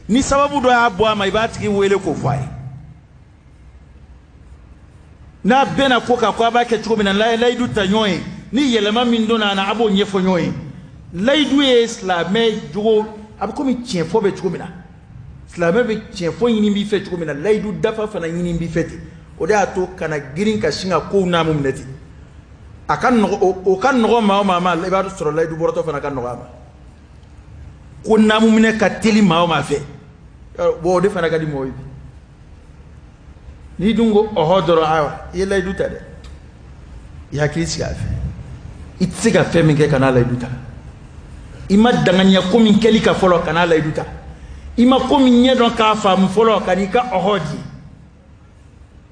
Speaker 1: Ni sababu dɔ y'a bɔ a ma, i b'a tigi wele k'o fɔ a ye. N'a bɛnna ko kan ko a b'a kɛ cogo min na, n'a ye layidu ta ɲɔgɔn ye, ni yɛlɛma min donna a na, a b'o ɲɛfɔ ɲɔgɔn ye. Layidu ye silamɛ jogo, a bɛ komi tiɲɛfɔ bɛ cogo min na, silamɛ bɛ tiɲɛfɔ ɲini b'i fɛ cogo min na, layidu dafa fana ɲini b'i fɛ ten. O de y'a to kana girin ka sin ka kow naamu minɛ ten. A ka nɔgɔ, o ka nɔgɔ maa o maa ma, i b'a sɔrɔ layidu bɔrɔtɔ fana ka nɔgɔ a ma. Ko naamu minɛ ka teli maa o maa fɛ, bon, o de fana ka di mɔgɔ ye bi. N'i dun ko ɔhɔ dɔrɔn, ayiwa, i ye layidu ta dɛ, i hakili sigi a fɛ. I tɛ se ka fɛn min kɛ, ka n'a layidu ta. I ma danganiya ko min kɛli ka fɔlɔ, ka n'a layidu ta. I ma ko min ɲɛdɔn k'a faamu fɔlɔ, ka n'i ka ɔhɔ di.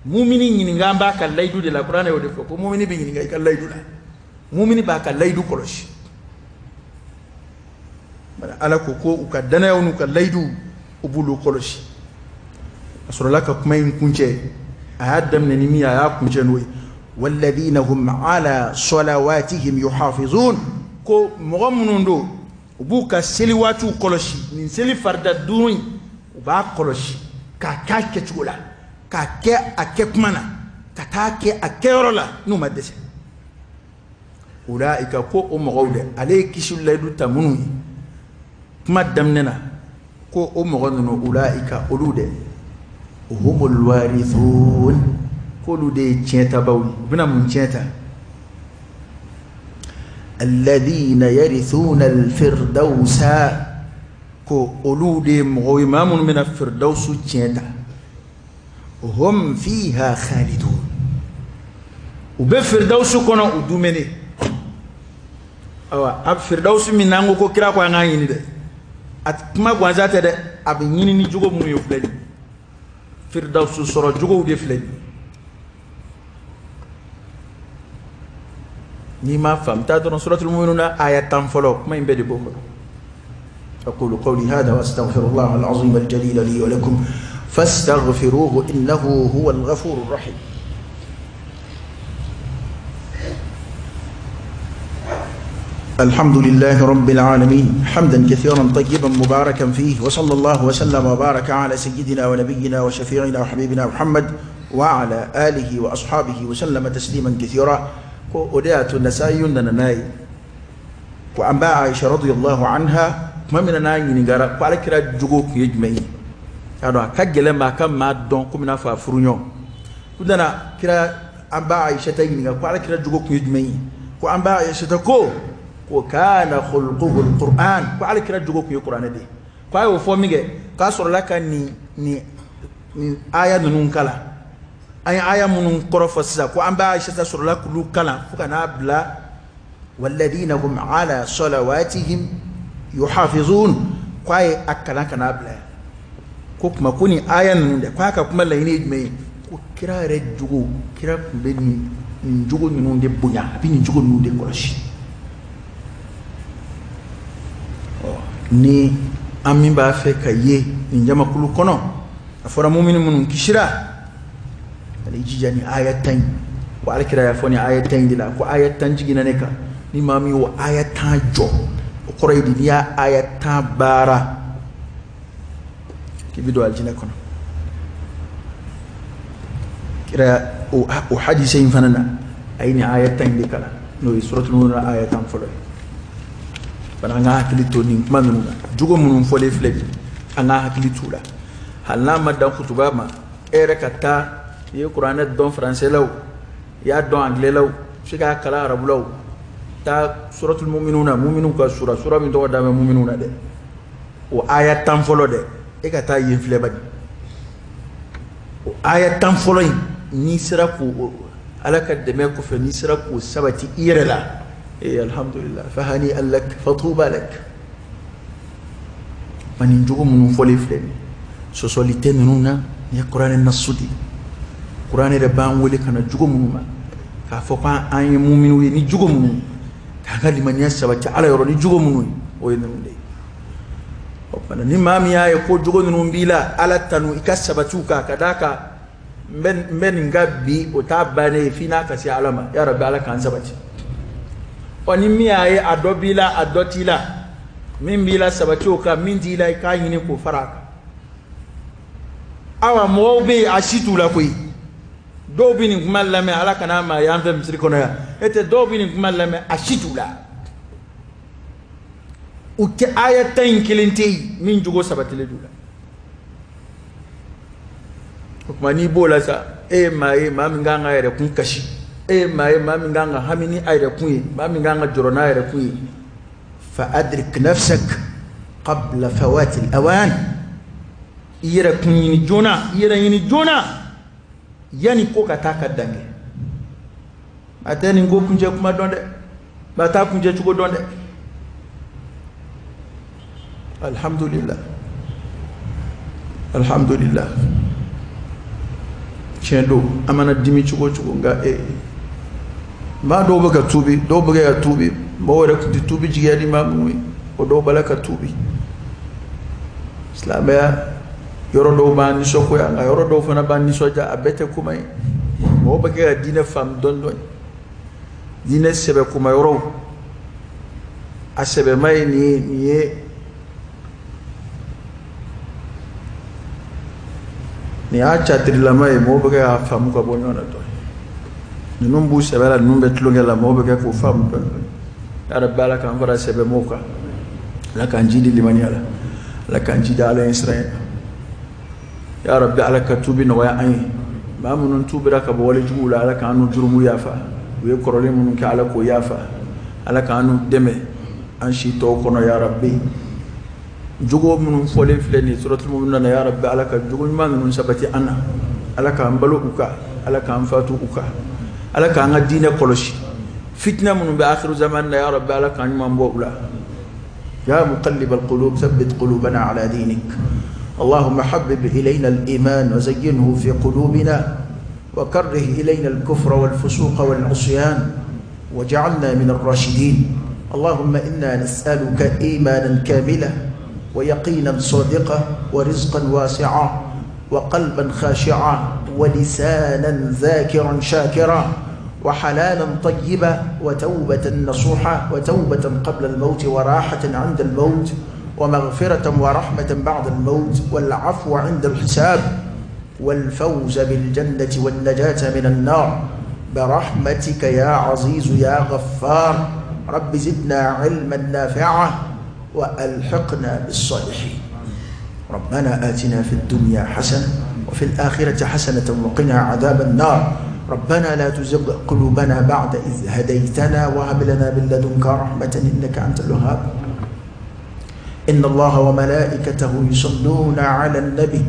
Speaker 1: Mumini ɲininka b'a ka layidu de la. Kuranɛ y'o de fɔ ko mumini bɛ ɲininka i ka layidu la. Mumini b'a ka layidu kɔlɔsi. Ala ko ko u ka danayaw n'u ka layidu u b'olu kɔlɔsi. A sɔrɔla ka kuma in kuncɛ, a y'a daminɛ ni min ye, a y'a kuncɛ n'o ye. Walladhina hum ala salawatihim yuhafizun. Ko mɔgɔ minnu don, u b'u ka seli waatiw kɔlɔsi. Nin seli farida 5 in, u b'a kɔlɔsi k'a k'a kɛcogo la, k'a kɛ a kɛ kuma na, ka taa kɛ a kɛyɔrɔ la n'u ma dɛsɛ. Ulaika, ko o mɔgɔw dɛ, ale ye kisi layidu ta minnu ye kuma daminɛ na, ko o mɔgɔ ninnu, ulaika, olu dɛ, humul warithun, k'olu de ye tiɲɛtabaw ye. U bɛna mun tiɲɛ ta? Alladhina yarithuna alfirdausa, ko olu de ye mɔgɔw ye, maa minnu bɛna firdausu tiɲɛ ta. Hum fiha khalidun, u bɛ firdausu kɔnɔ, u dumuni. Ayiwa, a firdausu min n'an ko ko kira ko an k'a ɲini dɛ, a kuma gansan tɛ dɛ, a bɛ ɲini ni jogo minnu ye filɛ nin ye, firdausu sɔrɔ jogow de filɛ nin ye. N'i m'a faamu, taa dɔrɔn suratul mu'minuna aya 10 fɔlɔ, kuma in bɛɛ de b'o kɔnɔ. أقول قولي هذا وأستغفر الله العظيم الجليل لي ولكم فاستغفروه إنه هو الغفور الرحيم. الحمد لله رب العالمين، حمدا كثيرا طيبا مباركا فيه، وصلى الله وسلم وبارك على سيدنا ونبينا وشفيعنا وحبيبنا محمد وعلى آله وأصحابه وسلم تسليما كثيرا. ودعت النسائي نناي وأنباء عائشة رضي الله عنها tuma min na n'a ɲininkara ko alakira jogo tun ye jumɛn ye, k'a dɔn a ka gɛlɛn ma, a ka maa dɔn komi n'a fɔ a furuɲɔgɔn. U nana kira an ba Ayisata ɲininka ko alakira jogo tun ye jumɛn ye, ko an ba Ayisata ko ko kana khulquhu alquran, ko alakira jogo tun ye kuranɛ de ye. Ko a y'o fɔ min kɛ, k'a sɔrɔla ka nin nin nin aya ninnu kalan. An ye aya minnu kɔrɔ fɔ sisan, ko an ba Ayisata sɔrɔla k'olu kalan fo ka n'a bila walladhina hum ala salawatihim yuhafizun, ko a ye a kalan ka n'a bila yan. Ko kuma ko nin aya ninnu dɛ, ko a ka kuma laɲini ye jumɛn ye, ko kira yɛrɛ jogo, kira tun bɛ nin jogo ninnu de bonya, a bɛ nin jogo ninnu de kɔlɔsi. Ni an min b'a fɛ ka ye nin jamakulu kɔnɔ, a fɔra mumini minnu kisira, ale jija ni aya 10 in, ko alakira y'a fɔ ni aya 10 in de la, ko aya 10 jiginna ne kan, ni maa min y'o aya 10 jɔ, o kɔrɔ ye di, n'i y'a aya 10 baara, k'i bɛ don alijinɛ kɔnɔ. Kira o hadisa in fana na, a ye nin aya 10 in de kalan, n'o ye suratul mu'minun aya 10 fɔlɔ ye. Bana an ka hakili to nin kuma ninnu na, jogo minnu fɔlen filɛ bi, an ka hakili t'u la. Hali n'a ma dan kutuba ma, e yɛrɛ ka taa, i ye kuranɛ dɔn faransɛ la o, i y'a dɔn angilɛ la o, i bɛ se k'a kalan arabu la o, taa suratul mu'minun na, mu'minun ka sura, sura min tɔgɔ da bɛ mu'minun na dɛ, o aya 10 fɔlɔ dɛ, e ka taa yen filɛ bani. O aya 10 fɔlɔ in, n'i sera k'o Ala ka dɛmɛ kɔfɛ, n'i sera k'o sabati i yɛrɛ la, ee alhamdulillah, fahani lak fatuba lak. Ma nin jogo minnu fɔlen filɛ nin ye, sɔsɔli tɛ ninnu na, nin ye kuranɛ nasu de ye. Kuranɛ yɛrɛ b'an wele ka na jogo minnu ma, k'a fɔ k'an ye muminiw ye ni jogo minnu ye, k'an ka limaniya sabati Ala yɔrɔ ni jogo minnu ye, o ye ninnu de ye. O tuma ni maa min y'a ye ko jogo ninnu b'i la, Ala tanu i ka sabati u kan, ka d'a kan n bɛ nin ka bi, o t'a bannen ye f'i n'a ka se Ala ma. Ya Rabbi, Ala k'an sabati. Ɔ ni min y'a ye a dɔ b'i la, a dɔ t'i la, min b'i la sabati o kan, min t'i la i k'a ɲini k'o fara a kan. Awa mɔgɔw bɛ yen a si t'u la koyi. Dɔw bɛ nin kuma lamɛn, Ala kana maa y'an fɛ misiri kɔnɔ yan, e tɛ dɔw bɛ nin kuma lamɛn, a si t'u la. U tɛ aya 10 in kelen tɛ yen min jogo sabatilen d'u la. O tuma n'i b'o la sa, e ye maa ye, maa min kan ka yɛrɛ kun kasi, e ye maa ye, maa min kan ka hami ni a yɛrɛ kun ye, maa min kan ka jɔrɔ n'a yɛrɛ kun ye. Fa adrik nafsak qabla fawati al-awan, i yɛrɛ kun ɲini joona, i yɛrɛ ɲini joona yanni ko ka taa ka dan kɛ. A tɛ nin ko kuncɛ kuma dɔn dɛ, a t'a kuncɛ cogo dɔn dɛ. Alhamdulillah, alhamdulillah. Tiɲɛ don, an mana dimi cogo o cogo, nka maa dɔw bɛ ka tuubi, dɔw bɛ ka tuubi, mɔgɔw yɛrɛ tun tɛ tuubi jigiya ni maa minnu ye, o dɔw b'a la ka tuubi. Silamɛya yɔrɔ dɔw b'an nisɔngoya, nka yɔrɔ dɔw fana b'an nisɔndiya. A bɛɛ tɛ kuma ye. Mɔgɔw bɛ kɛ ka diinɛ faamu dɔɔni dɔɔni. Diinɛ sɛbɛ kuma yɔrɔw, a sɛbɛma ye nin ye, nin ye, nin y'a catirilama ye. Mɔgɔw bɛ kɛ k'a faamu ka bɔ ɲɔgɔn na dɔɔni. Ninnu b'u sɛbɛ la, ninnu bɛ tulonkɛ la, mɔgɔw bɛ kɛ k'o faamu dɔɔni dɔɔni. Ya Rabbi, Ala k'an fara sɛbɛmaw kan. Ala k'an jidi limaniya la, Ala k'an jidi Ala ye siran. Ya Rabbi, Ala ka tuubi nɔgɔya an ye. Maa minnu tuubira ka bɔ wale juguw la, Ala k'an n'u jurumu yafa. U ye kɔrɔlen minnu kɛ, Ala k'o yafa. Ala k'an n'u dɛmɛ an si tɔw kɔnɔ. Ya Rabbi, jogo minnu fɔlen filɛ nin ye suratul mu'minun na, ya Rabbi, Ala ka jogo ɲuman ninnu sabati an na. Ala k'an balo u kan, Ala k'an fatu u kan, Ala k'an ka diinɛ kɔlɔsi. Fitina minnu bɛ akhiru zaman na, ya Rabbi, Ala k'an ɲuman bɔ u la. يا مقلب القلوب ثبت قلوبنا على دينك. اللهم حبب إلينا الإيمان وزينه في قلوبنا، وكره إلينا الكفر والفسوق والعصيان، وجعلنا من الراشدين. اللهم إنا نسألك إيمانا كاملا، ويقينا صادقا، ورزقا واسعا، وقلبا خاشعا، ولسانا ذاكرا شاكرا، وحلالا طيبا، وتوبة نصوحا، وتوبة قبل الموت، وراحة عند الموت، ومغفرة ورحمة بعد الموت، والعفو عند الحساب، والفوز بالجنة والنجاة من النار، برحمتك يا عزيز يا غفار. رب زدنا علما نافعا وألحقنا بالصالحين. ربنا آتنا في الدنيا حسنة وفي الآخرة حسنة وقنا عذاب النار. ربنا لا تزغ قلوبنا بعد إذ هديتنا وهب لنا من لدنك رحمة إنك أنت الوهاب. إن الله وملائكته يصلون على النبي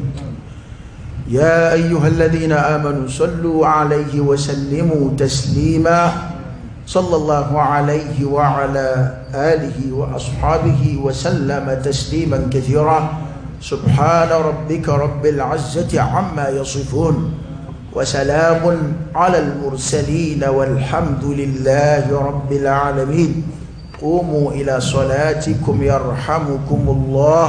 Speaker 1: يا أيها الذين آمنوا صلوا عليه وسلموا تسليما. صلى الله عليه وعلى آله وأصحابه وسلم تسليما كثيرا. سبحان ربك رب العزة عما يصفون، وسلام على المرسلين، والحمد لله رب العالمين. قوموا إلى صلاتكم يرحمكم الله.